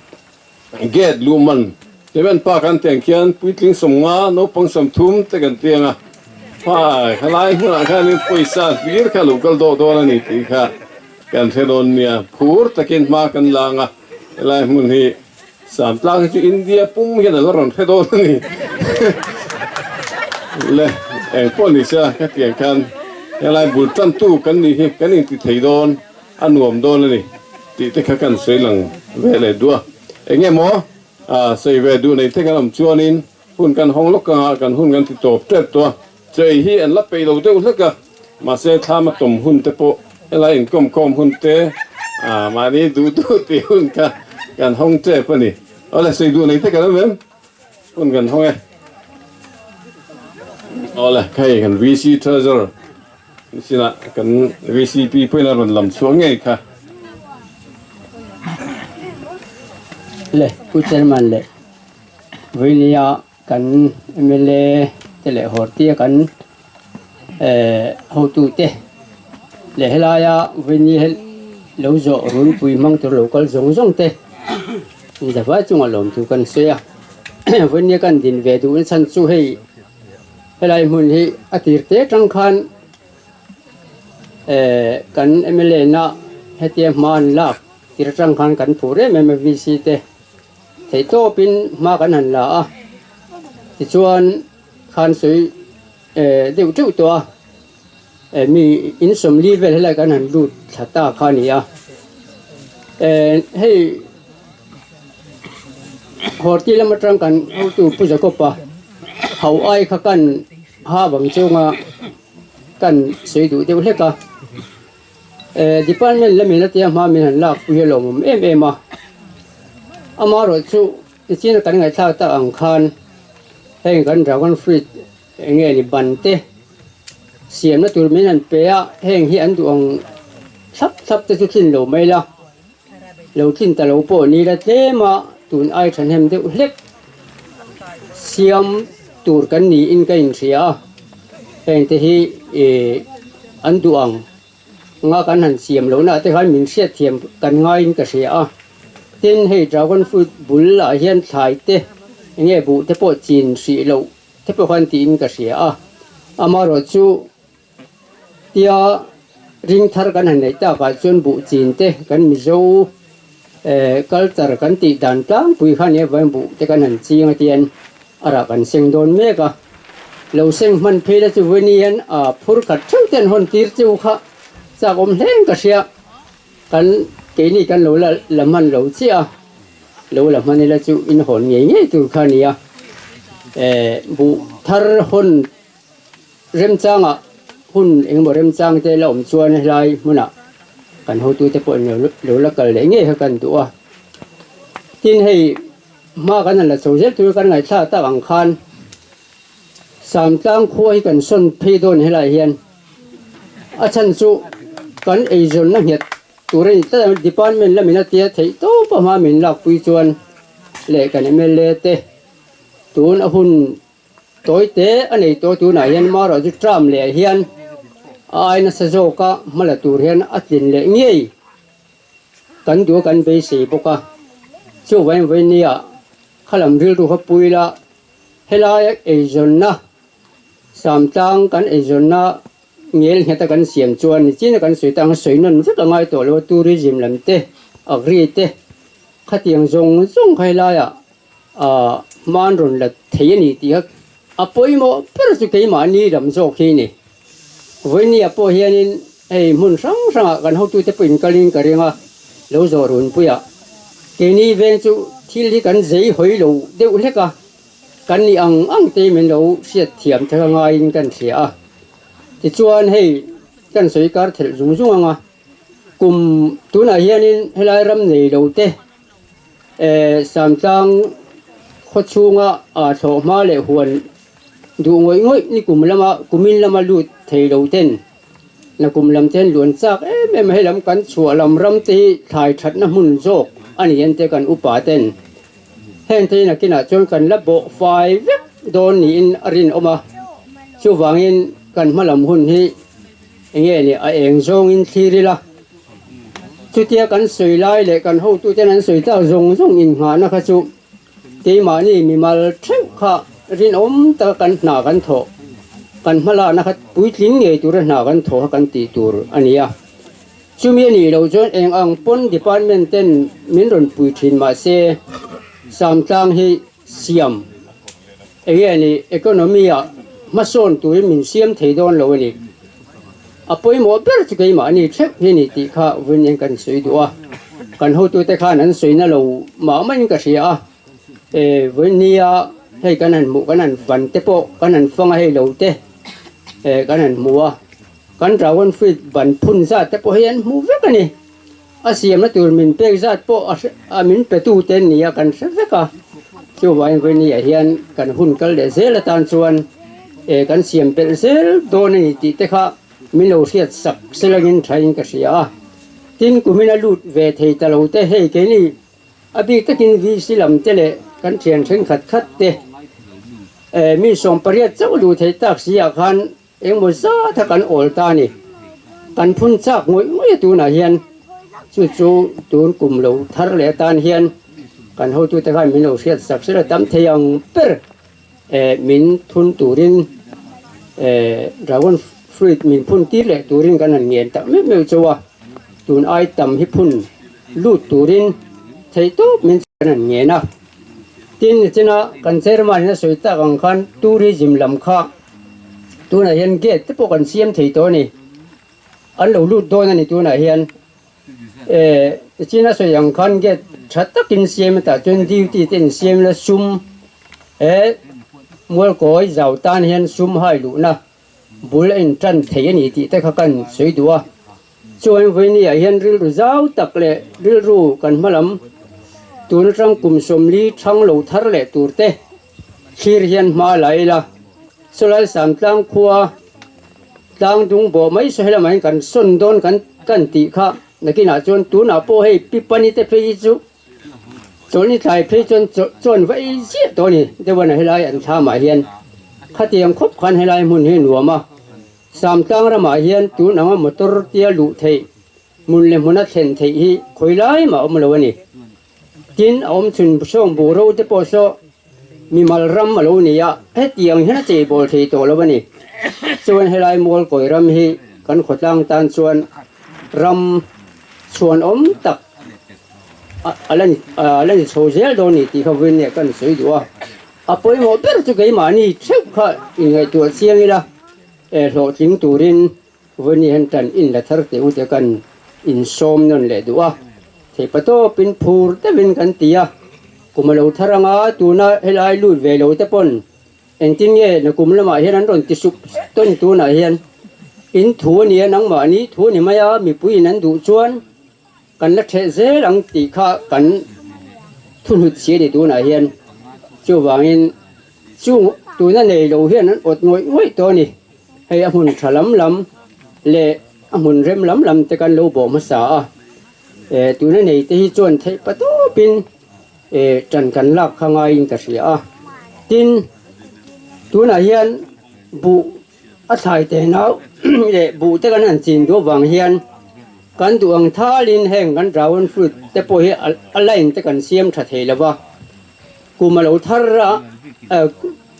Gate luh man Cement Park an tih ang khian puitling sawmnga naupang sawmthum te kan tiang a, phai helai hmunah khanin pawisa hlir kha lo kal dawh dawn a ni tih kha kan hre dawn nia, phur takin hma kan lang a, helai hmun hi Samtlang hi chu India pum hian a la rawn hre dawn a ni le engpawh ni se hetiang khan helai bul tantu kan nih hi kan inti thei dawn. A nuam dawn a ni tih te kha kan sawi lang ve leh duh a. Eng nge maw sawi ve duh nei te kan awm chuanin hun kan hawng lawk anga kan hun kan ti tawp tep tawh a. Chei hi an la peih lo deuh hlek a, mahse thlam a tawm hun te pawh helai inkawmkhawm hun te mahni duh duh tih hun kha kan hawng tep a ni. Awle sawi duh nei te kan awm em? Hun kan hawng e. Awle hei kan VC Treasurer. Sinah kan VCP pawhin a rawn lam chhuah ngei kha. Le Pu Chairman leh Vawinia kan mla te leh Hortia kan hotute leh helaia Vawinia hi lo zawh runpui hmang tur lo kal zawng zawng te inzavai chungah lawmthu kan sawi a. Vawinia kan din ve duhna chhan chu hei. Helai hmun hi a tir te tang khan eh kan mla na hetia hma an lak tir atang khan kan phur em em a VC te theihtawpin hma kan han la a tichuan khan sawi eh deuh teuh tawh a eh mi in sawmli vel helai kan han lut thla ta kha a ni a eh hei Horti lam atang kan hotu Pu Jacob-a ho ai kha kan ha bang chunga kan sawi duh deuh hlek a eh department lamin a tia hma min han lak pui a lawmawm em em a. Amaherawhchu nichin a kan ngaihthlak tak ang khan heng kan dragon fruit eng nge ni ban te siamna tur min han pe a, heng hi an duh ang thlap thlap te chu tlin lo mai la, lo tlin ta lo pawh ni la tlem a tun ai thahnem deuh hlek siam tur kan niin ka inhria a, heng te hi ih an duh ang. Nga kan han siam lohna ah te khan min hriatthiam kan ngaiin ka hria a, tin hei dragon fruit bul ah hian thlai te enge buh te pawh chin hrih loh te pawh khan tiin ka hria a, amaherawhchu tia ring thar kan han neih tak ah chuan buh chin te kan Mizo eh culture kan tih dan tlangpui khan nia vawiin buh te kan han ching a tian A rah kan seng dawn mek a, lo seng hman phei la chu vawiin hian a phur khat theuh te an hawn tir cheu kha chak awm hleng ka hria. Kan keini kan lo la la hman lo chiah a, lo la hman ila chu in hawn ngei ngei tur kha a ni a. Eh buh thar hawn remchangah hun engemaw remchang te la awm chuan helai hmunah kan hotute pawh lo la kal leh ngei kha kan duh a. Tin hei. Hma kan han la chho zel tur kan ngaihthlak tak ang khan Samtlang khua hi kan sawn phei dawn helai hian a chhan chu kan eizawnna nghet tur a ni tlat a, department lamin a tia theih tawp a hma min lakpui chuan leh kan mla te tun a hun tawi te a nei tawh tunah hian marawh chu term leh hian a ai nasa zawka hma la tur hian a tlin leh ngei. Kan duh a kan beisei bawk a, chuvangin vawinia khalam rilru kha pui la, helai eizawnna Samtlang kan eizawnna ngel nghet a kan siam chuan nichin a kan sawi tang sawi nawn vek a ngai tawh lo a, tourism lam te, agri te khatiang zawng zawng kha helaiah ah hman rawn la thei a ni tih kha a pawimawh ber chu keimahni lam zawk hi a ni. Vawinia pawh hianin hei hmun hrang hrangah kan hotute pawh inkalin ka ring a, lo zawh runpuiah keini veng chu thil hi kan zei hawi lo deuh hlek a, kan nih ang ang te min lo hriat thiam thek a ngaiin kan hria a. Tichuan hei kan sawi kar thelh zung zung ang a, kum tunah hianin helai ram nei lo te eh Samtlang khaw chhunga aa thlawh hma leh huan Duh ngawih ngawih ni kum lama kumin lama lut thei lo ten na kum lam ten luan chak em em a hei lam kan chhuah lam ram te hi thlai thatna hmun zawk a ni an te kan upa ten heng te hi nakinah chuan kan la bawh fai vek dawn niin a rinawm a chuvangin kan hma lam hun hi enge ni a eng zawngin thlir ila chutia kan sawi lai leh kan hotuten an sawi tak zawng zawng innghahna kha chu Keimahni mimal theuh kha rinawm taka kan hna kan thawh, kan hmalakna kha puitling ngei tura hna kan thawh kha kan tih tur a ni a. Chumi a nih loh chuan eng ang pawn department ten min rawn pui thin mah se Samtlang hi siam eng nge ni economy ah hmasawn turin min siam thei dawn lo a ni. A pawimawh ber chu keimahni theuh hi a ni tih kha vawiin hian kan sawi duh a, kan hotute khan an sawina lo mah maiin ka hria a, e vawiin nia hei kan han hmuh kan han van te pawh kan han fang a hei lo te e kan han hmu a, kan dragon fruit ban phun zat te pawh hei an hmu vek a ni, a siamna tur min pek zat pawh a hre a min pe tu te an ni a kan hre vek a, chuvangin vawiin niah hian kan hun kal leh zel atan chuan. E kan siam belh zel dawn a ni tih te kha min lo hriat sak selangin thain ka hria a. Tin kumin a lut ve thei ta lo te hei keini a bik takin VC lam te leh kan thian thenkhat khat te e mi 18 chauh luh theih tak si ah khan engmaw zat a kan awl ta a ni. Kan phun chak ngawih ngawih a tunah hian chu chu tun kum lo thar leh atan hian kan hotute khan min lo hriat sak sela tam thei ang ber. Eh min thun turin eh dragon fruit min phun tir leh turin kan han ngen tak meuh meuh chauh a, tun ai tam hi phun lut turin theih tawp min kan han ngen a. Tin nichina kan chairman in a sawi tak ang khan tourism lam kha tunah hian gate te pawh kan siam thei tawh a ni, an lo lut dawn a ni tunah hian. Eh nichina sawi ang khan gate tha takin siam a tah chuan duty te in siam ila sum he mualkawi zau tan hian sum hai luhna bul a intan thei a ni tih te kha kan sawi duh a chuan vawinia hian rilru zau tak leh rilru kan hma lam Tun atang kum 40 thang lo thar leh tur te thlir hian hma la ila, sawlai Samtlang khua tlang dung bawh mai saw helamah hian kan sawn dawn kan kan tih kha nakinah chuan tunah pawh hei pi pani te phei hi chu chawlhni thlai phei chuan chuan vai ziah tawh a ni deuh a helai an thlamah hian khatiang khawp khan helai hmun hi a nuam a, Samtlang ramah hian tun anga motor tia luh theih Hmun leh hmuna thlen theih hi khawi lai mah a awm lo a ni. Tin, a awm chhun sawng buh ro te pawh saw mimal ram a lo ni a, hetiang hian a cheibawl thei tawh lo a ni. Chuan helai Mualkawi ram hi kan khawtlang tan chuan ram chhuanawm tak a la ni a la ni chho zel dawn ni tih kha vawiin kan sawi duh a. A pawimawh ber chu keimahni theuh kha inngaihtuah chiang ila, hlawhtling turin Vawiin hian tan in la thar teh ute kan insawm nawn leh duh a, theihpa tawpin phur deuhin kan ti a, kum a lo thar anga tuna helai lut ve lo te pawn engtin nge na kum lamah hian an rawn ti sup tawn tunah hian in thu a nia nangmahni thu a ni mai a, mipuiin an duh chuan kan la ṭheh zel ang tih kha kan thuhnut si a ni tunah hian chuvangin Chung tuna nei lo hian an awt ngawih ngawih tawh a ni. Hei a hmun tha lam lam leh a hmun rem lam lam te kan lo bawh hmasa a. Eh tuna nei te hi chuan theih pa tawpin eh tan kan lak kha ngaiin ka hria a. Tin, tunah hian buh a thlai te nau leh buh te kan han chin duh avang hian kan duh ang thalin heng kan dragon fruit te pawh hi a line te kan siam tha thei lo va. Kum a lo thar a,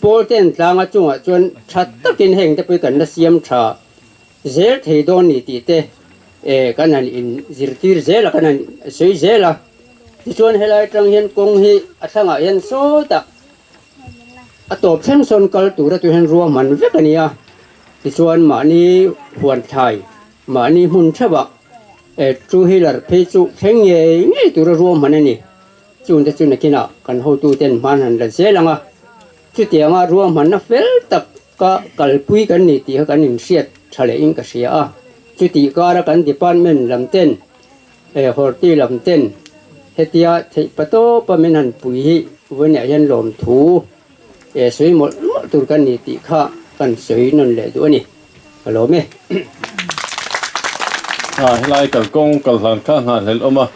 Paul ten tlanga chungah chuan tha takin heng te pawh hi kan la siam tha zel thei dawn ni tih te kan han in zirtir zel a, kan han sawi zel a. Tichuan helai atang hian kawng hi a thlangah hian sawtah a tawp thleng sawn kal tura tu hian ruahman vek a ni a. Tichuan mahni huan thlai, mahni hmun theuhah two wheeler phei chu thleng ngei ngei tura ruahman a ni. Chungte chu nakinah kan hotuten hman han la zel ang a, chutianga ruahmanna fel tak ka kalpui kan ni tih kha kan inhriat tha lehin ka hria a. Chutih kara kan department lam ten, horti lam ten hetia theih patawpa min han pui hi vawiinah hian lawmthu sawi mawlh mawlh tur kan ni tih kha kan sawi nawn leh duh a ni. Ka lawm e. Helai kalkawng kalhlan kha nghahhlelh awm a.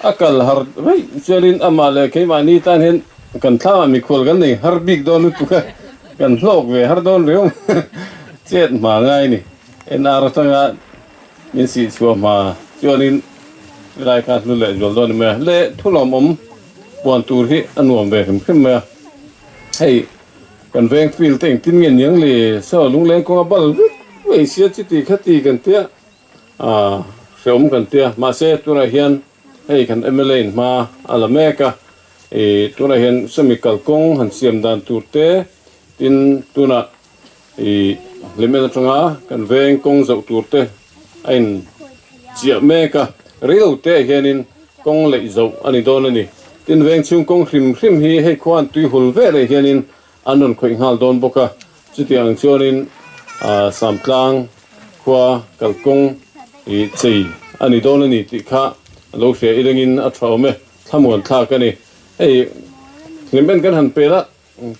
A kal har vaih chuanin amah leh keimahni tan hian kan thlangah mikhual kan nei har bik dawn lutuk a, kan hlawk ve har dawn riau chet hma ngai a ni. NR atanga min sih chhuah hma chuanin helai kha hlu leh zual dawn a ni mai a, le thulawmawm puan tur hi a nuam ve hrim hrim mai a, hei kan veng field te engtin nge niang le saw lungleng kawnga bal vek mai sia chuti khati kan tia. A hreawm kan tia mahse tunah hian hei kan mla in hma a la mek a ih tunah hian semi kalkawng han siam dan tur te tin tunah ih hlimen atanga kan veng kawng zoh tur te a in chiah mek a reilo te ah hianin kawng leih zoh a ni dawn a ni tin veng chhung kawng hrim hrim hi hei khuan tui hul veleh hianin an rawn khawih nghal dawn bawk a chutiang chuanin ah Samtlang khua kalkawng ih chei a ni dawn a ni tih kha a lo hria i ringin a tha awm e thlamuan thlak a ni hei hlim en kan han pel a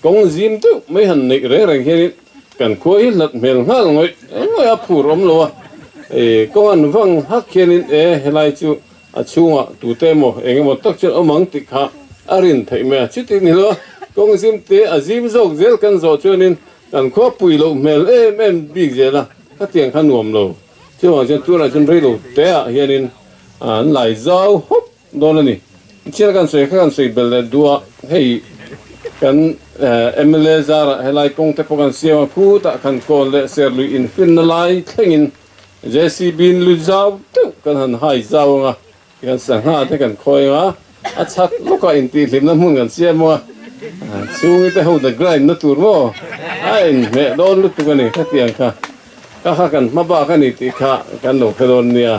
kawng zim deuh mai han neih reng reng hianin kan khua hi hlat hmel nghal ngawih ngawih a phur awm lo a ih kawng an vang hak hianin e helai chu A chhungah tute emaw eng emaw tak chuan awm ang tih kha a rin theih mai a. Chuti ni lo a, kawng zim te a zim zawk zel kan zawh chuanin kan khua pui loh hmel em em bik zel a, khatiang kha nuam lo. Chuvang chuan tunah chuan reilo te ah hianin an lai zau hawp dawn a ni. China kan sawi kha kan sawi bel leh duh a, hei kan mla zarah helai kawng te pawh kan siam a, khutah khan kawn leh serlui infinna lai thlengin JCB in lu zau deuh kan han hai zau ang a, kan sangha te kan khawi ang a, a chhak lawkah intihhlimna hmun kan siam ang a, chhungi te ho the grind na tur maw a inhmeh dawn lutuk a ni khatiang kha ka kha kan hma bak a ni tih kha kan lo hre dawn nia.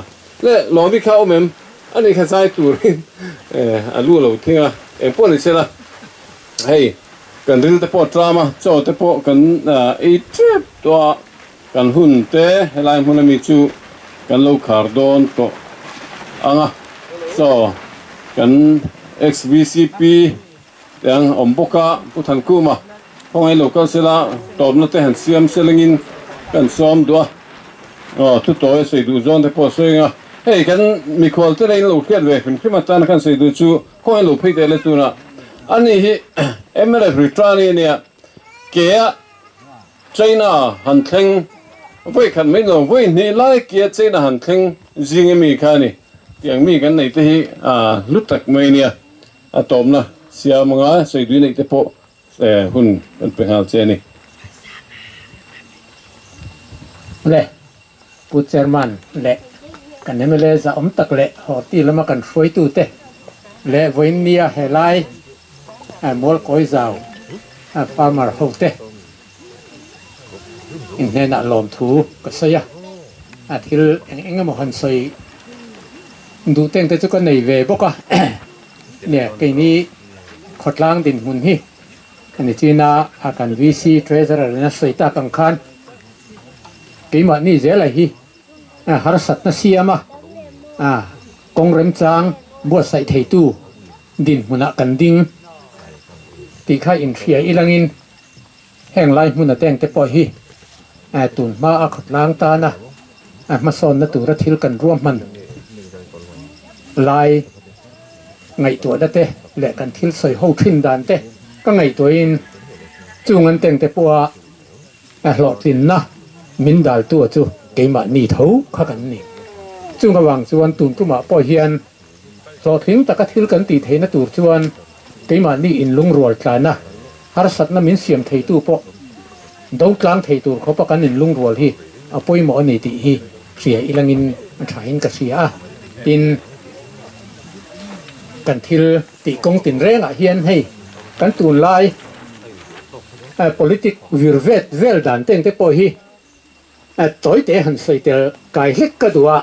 Le Lawmi kha awm em? Ani kha zai turin a lu lo thing a, engpawh ni sela hei kan ril te pawh a tlam a, chaw te pawh kan ei tep tawh a. Kan hun te helai hmun ami chu kan lo khar dawn tawh ang a, chaw kan Ex-VCP te ang awm bawk a, Pu Thankuma khawngaih lo kal sela tawpna te han siam selengin kan sawm duh a, aw thu tawi a sawi duh zawn te pawh a sawi ang a, hei kan mikhual te in lo hriat ve hrim hrim atana kan sawi duh chu khawngaih lo phei teh le tunah ani hi mnf return-i ania ke a China han thleng vawi khat mai lo vawi hnih lai kia China han thleng zing ami kha a ni tiang mi kan neih te hi a hlu tak mai ania a tawpna siam anga sawi dui neih te pawh hun kan pe nghal che a ni. Le Pu Chairman leh kan mla zahawm tak leh Horti lama kan hruaitute leh vawiinnia helai Mualkawi zau farmer hote in hnenah lawmthu ka sawi a, a thil eng eng emaw han sawi duh teng te chu ka nei ve bawk a, nia keini khawtlang dinhmun hi ani china kan VC Treasurer in a sawi tak ang khan Keimahni zela hi harsatna siama kawng remchang buatsaih theitu dinhmunah kan ding tih kha inhria ilangin heng lai hmuna tengte pawh hi tun hma a khawtlang tana hmasawnna tura thil kan ruahman lai ngaihtuahna te leh kan thil sawi ho thin dan te ka ngaihtuahin chung an tengte pawha A hlawhtlinna min daltu chu keimahni tho kha kan ni. Chung avang chuan tun tumah pawh hian hlawhtling taka thil kan tih theihna tur chuan keimahni inlungrual tlana harsatna min siam theitu pawh do tlang thei tur khawpa kan inlungrual hi a pawimawh a ni tih hi hria ilangin a thain ka hria a. Tin, kan thil tih kawng tinrengah hian hei kan tunlai Politic vir vet vel dan teng te pawh hi tawi te han sawi tel kai hlek ka duh a,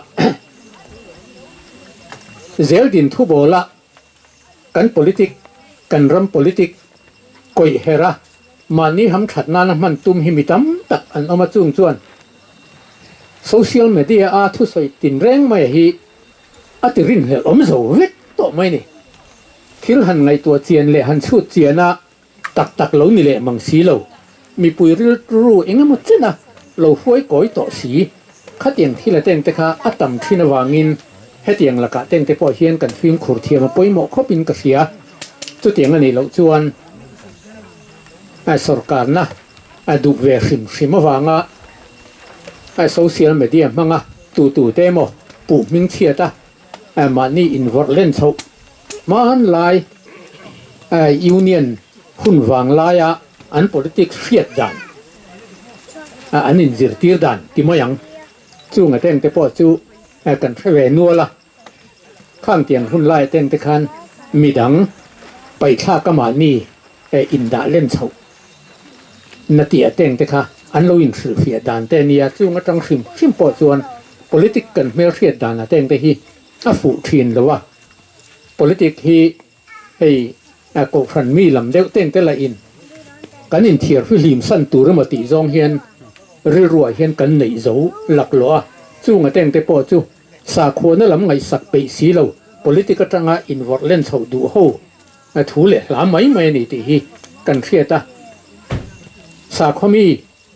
zel din thu bawla kan politic kan ram politic kawih her a mahni ham that nana hman tum hi mi tam tak an awm a chung chuan social media a thusawi tinreng mai hi a ti rinhlelh awm zo vek tawh mai ni. Thil han ngaihtuah chian leh han chhut chian a tak tak lo ni leh mang si lo, mipui rilru eng emaw chen a lo hruai kawi tawh si. Khatiang thil a teng te kha a tam thin avangin hetiang lakah teng te pawh hian kan fimkhur thiam a pawimawh khawpin ka hria. Chutiang a nih loh chuan sawrkarna a duh ve hrim hrim avanga social media hmanga tu tu te emaw puh hming chhiat a mahni invawrh len chhoh Hmanlai Union hun vang laia an politics hriat dan, an inzirtir dan ti mai ang. Chung ateng te pawh chu kan hre ve nual a, khang tiang hun lai ateng te khan midang paithlak a mahni indah len chhoh na tih ateng te kha an lo inhrilhfiah dan te a nia. Chung atang hrim hrim pawh chuan politic kan hmelhriat dan ateng te hi a fuh thin lo a, politic hi hei kohhran mi lam deuh ten te lah in kan inthiar fihlim san tur emaw tih zawng hian rilruah hian kan neih zo laklawh a, chunga teng te pawh chu sakhuana lam ngaihsak peih si lo politic atanga invawrh len chhoh duh ho thu leh hla mai mai a ni tih hi kan hriat a, sakhua mi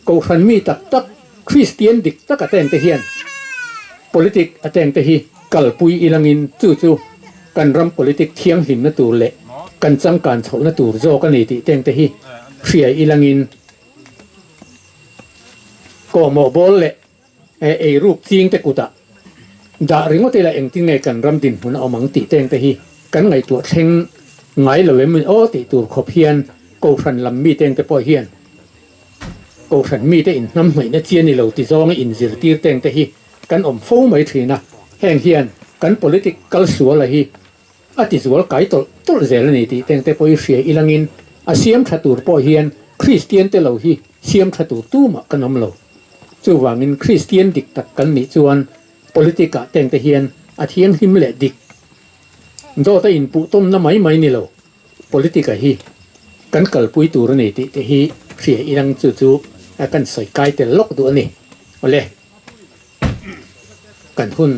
Kohhran mi tak tak, Kristian dik tak a tengte hian politic a tengte hi kalpui ilangin chu chu kan ram politic thianghlimna tur leh kan changkan chhohna tur zawk a ni tih tengte hi hria ilangin kawhmawh bawl leh eiruk chingte kutah dah ringawt ila engtin nge kan ram dinhmun a awm ang tih tengte hi kan ngaihtuah thleng ngai lo em aw tih tur khawp hian Kohhran lam mi tengte pawh hian Kohhran mite inhnamhnawihna chi a ni lo ti zawnga inzirtir teng te hi kan awm fo mai thin a, heng hian kan politic kal suala hi a ti zual kai tawlh tawlh zel a ni tih teng te pawh hi hria ilangin a siam tha tur pawh hian Kristian te lo hi siam tha tur tumah kan awm lo. Chuvangin Kristian dik tak kan nih chuan politic ah teng te hian a thianghlim leh dik dawt a inpuh tawmna mai mai ni lo. Politica hi kan kalpui tur a ni tih te hi hria ilang chu chu kan sawi kai tel lawk duh a ni. Awle, kan hun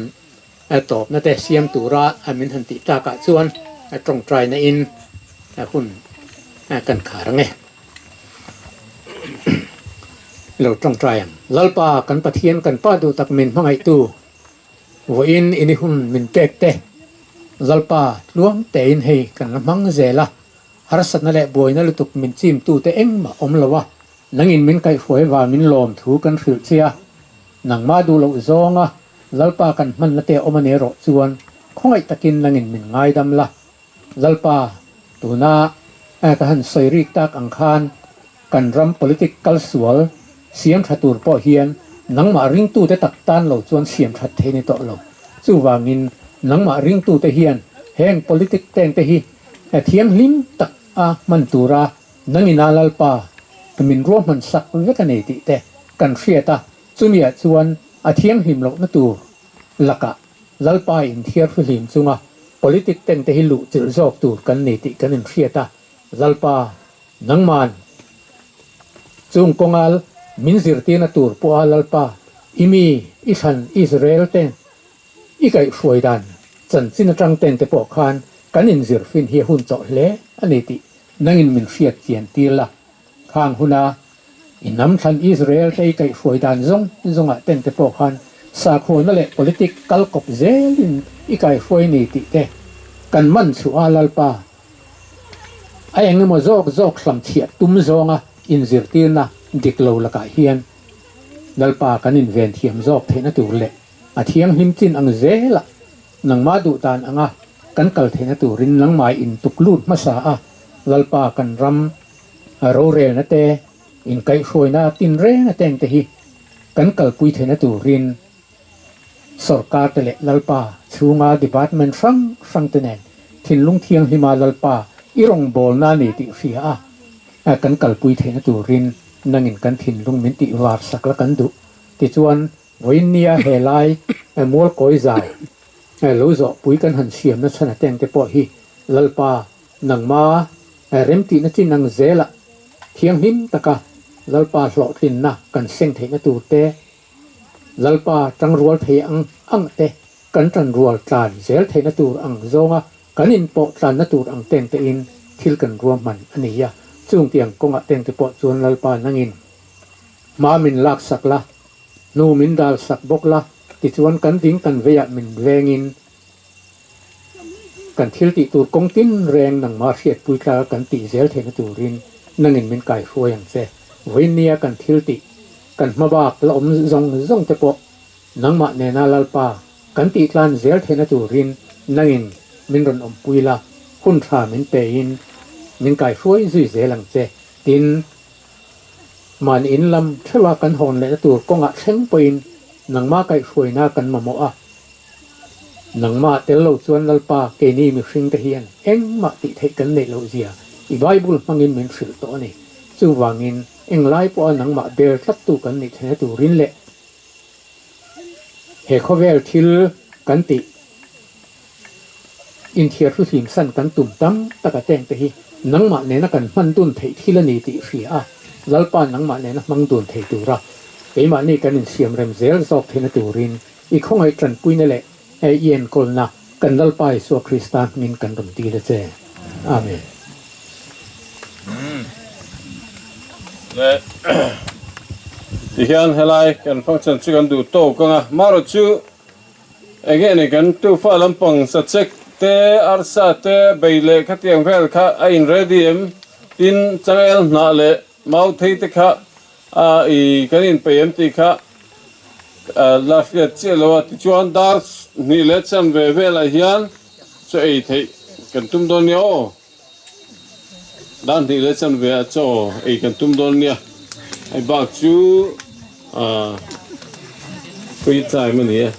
tawpna te siam tura min han tih tlakah chuan. tawngtaina in hun kan khar ang e. Lo tawngtai ang. Lalpa kan Pathian kan Pa duh tak min hmangaihtu vawiin ini hun min pek te Lalpa tluang tein hei kan la hmang zel a, harsatna leh buaina lutuk min chimtute engmah awm lo a, Nangin min kaihhruai vang min lawm thu kan hrilh che a, nangmah duh loh zawnga Lalpa kan hmanna te awm a ni erawh chuan khawngaih takin nangin min ngaidam la. Lalpa, tuna ka han sawi rik tak ang khan kan ram politic kal sual siam tha tur pawh hian nangmah ringtute tak tan lo chuan siam that thei ni tawh lo. Chuvangin nangmah ringtute hian heng politic tengte hi thianghlim tak a hman tura Nangin a Lalpa, min ruahman sak vek a nei tih te kan hriat a, chumiah chuan a thianghlim lohna tur lakah Lalpa inthiar fihlim chunga politic ten te hi luh chilh zawk tur kan ni tih kan inhriat a, Lalpa, nangman chung kawnga min zirtirna tur pawha Lalpa, i mi, i thlan Israel te I kaihhruai dan chanchin atang ten te pawh khan kan inzir fin hi a hun chawh hle a ni tih nangin min hriat chian tir la. Khang huna i hnam thlan Israel te i kaihhruai dan zawng zawngah ten te pawh khan sakhuana leh politic kal kawp zelin i kaihhruai ni tih te kan man chhuah a Lalpa a engemaw zawk zawk hlamchhiah tum zawnga inzirtirna dik lo lakah hian Lalpa kan inven thiam zawk theihna tur leh A thianghlim chin ang zelah nangmah duh dan anga kan kal theihna turin nangmah in tuk lut hmasa a, Lalpa kan ram rorelna te, inkaihhruaina tinreng ateng te hi kan kalpui theihna turin sawrkar te leh Lalpa chhunga department hrang hrang te nen thinlung thianghlima Lalpa i rawngbawlna a ni tih hria a kan kalpui theihna turin nangin kan thinlung min tih var sak la kan duh. Tichuan Vawiin nia he lai mualkawi zau lo zawhpui kan han siamna chhan ateng te pawh hi Lalpa nangma remtihna chin ang zelah thianghlim taka Lalpa hlawhtlinna kan seng theihna tur te, Lalpa tangrual thei ang ang te kan tanrual tlan zel theihna tur ang zawnga kan inpawh tlanna tur ang teng tein thil kan ruahman a ni a, chung tiang kawngah teng te pawh chuan Lalpa nangin hma min laksak la. Hnu min dal sak bawk la, tichuan kan ding kan veiah min vengin kan thil tih tur kawng tin reng nangmah hriatpui tlaka kan tih zel theihna turin nangin min kaihruai ang che. Vawiin nia kan thil tih, kan hmabak la awm zawng zawng te pawh nangmah nena Lalpa kan tih tlan zel theihna turin nangin min rawn awmpui la, hun tha min pein min kaihruai zui zel ang che. Tin. Mahni in lam theuha kan hawn lehna tur kawngah thleng pawhin nangmah kaihhruaina kan mamawh a. Nangmah tel lo chuan Lalpa keini mihringte hian engmah tih theih kan neih loh zia i Bible hmangin min hrilh tawh a ni. Chuvangin englai pawha nangmah bel tlattu kan nih theihna turin leh he khawvel thil kan tih Inthiar hruhlim san kan tum tam tak a tengte hi nangmah nena kan hman dun theih thil a ni tih hria a, Lalpa nangmah nena hmang dun thei tura keimahni kan insiam rem zel zawk theihna turin i khawngaih tanpuina leh i enkawlna kan Lalpa Isua Krista hmingin kan rawn dil a che. Amen. Le tihian helai kan function chu kan duh tawk ang a, marawh chu Enge ni kan tufa lampang sachek te, arsa te, bei leh khatiang vel kha a in ready em? Tin, changel hnah leh mau thei te kha a i kan in peih em tih kha la hriat chiah lo a. Tichuan dar hnih leh chan ve velah hian chaw ei theih kan tum dawn nia aw. Dar hnih leh chan ve ah chaw ei kan tum dawn nia. Hei bak chu free time a ni e.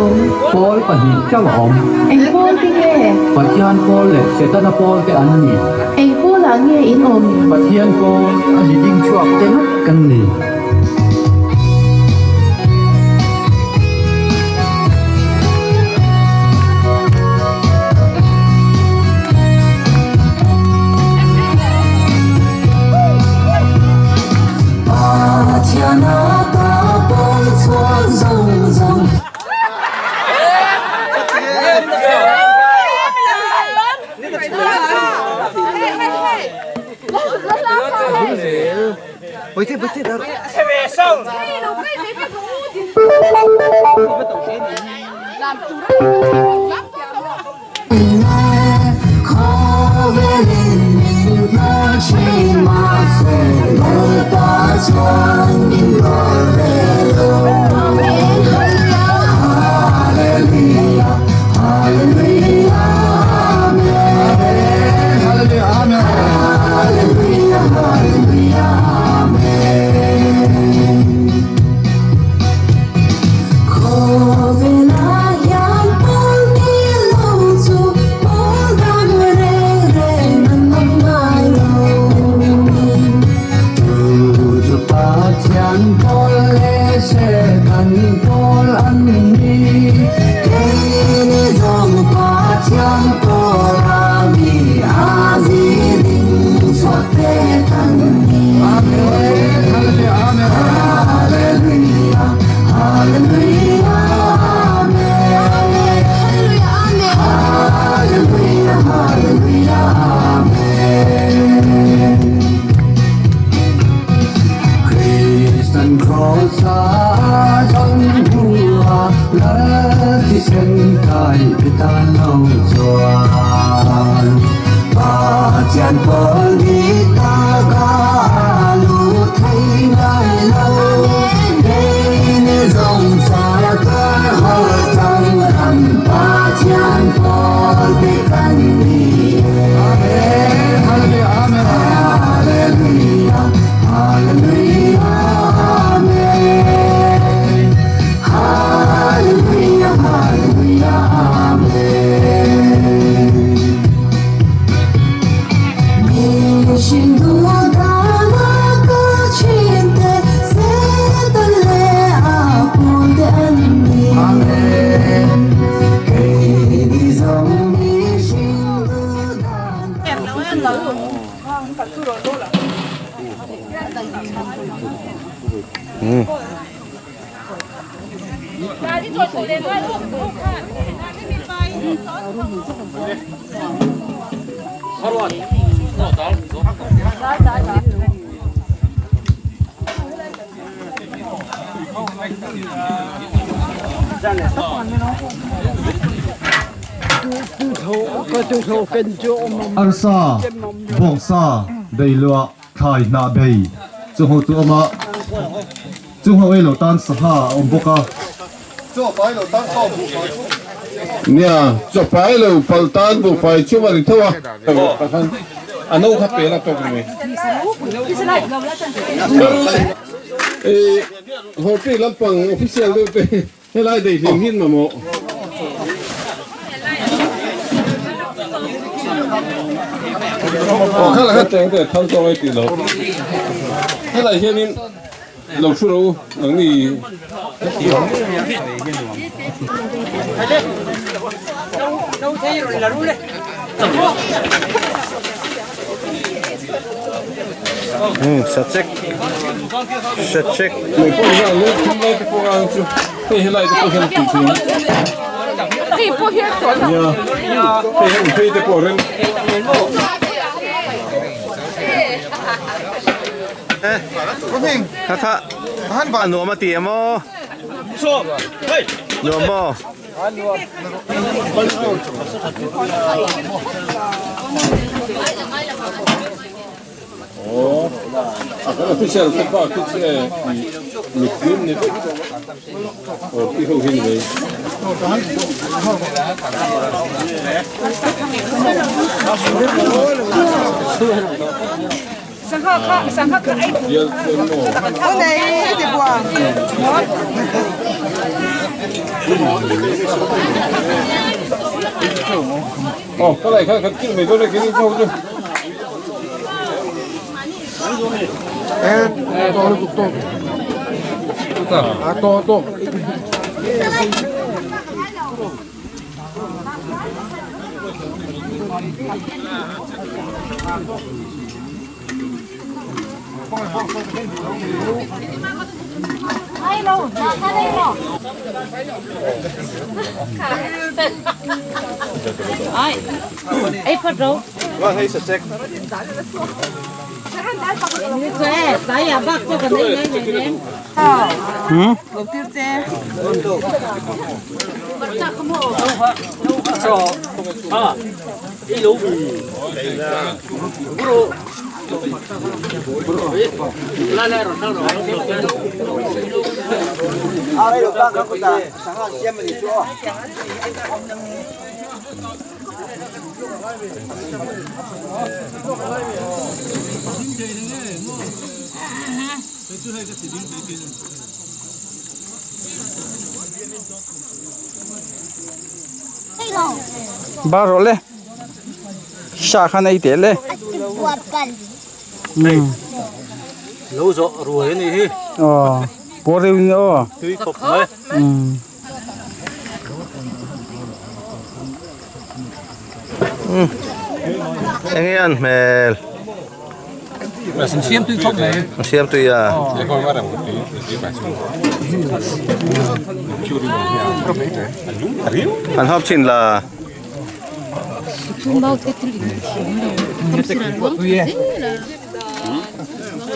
awm? Pawl pahnih chauh a awm. Eng pawl te nge? Pathian pawl leh Setana pawl te an ni. Eng pawlah nge in awm? Pathian pawl a ni ding chhuak te ngat kan ni. Arsa, bawngsa, beiluah, thlai hnah bei chu ho chu a awm a, chu ho ei lo tan sangha a awm bawk a. Nia, chawpai lo pal tan buhfai chhum a ni tho a. A no kha pel a tawk ni. Horti lampang official deuh te helai dei hlim hin mamawh. Aw kha la kha teng te thal tawng ai tih lo. Helai hianin lo thu ro ang ni. Um sachek sachek Mai pawh hian leh thum lai te pawh ang chu hei helai te pawh hian a tih thei Hei pawh hian sawn nia hei heng phei te pawh rem Kha kha a nuam a ti em aw nuam maw. Official te pa khi chu e mitlim ni vek aw khi ho hi ni mai. Aw ka lai kha kan kil mai dawn e kei ni chu ho chu. Bar rawh le sa khan ei teh le Lo zawh ruai a nih hi. Aw pawr deuh in aw. Tui khawp mai. Enge an hmel? An siam tui khawp mai. An siam tui a. An hawp chin la.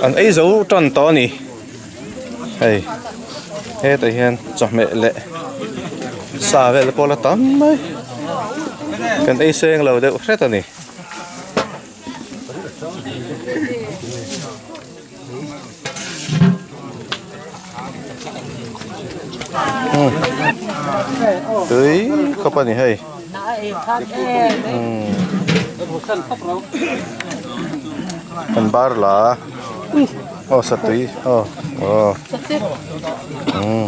An ei zo tan tawh a ni. Hei hetah hian chawhmeh leh sa vel pawh la tam mai kan ei seng lo deuh hret a ni. Tui khawp a ni hei. Kan bar la aw satui aw aw umm.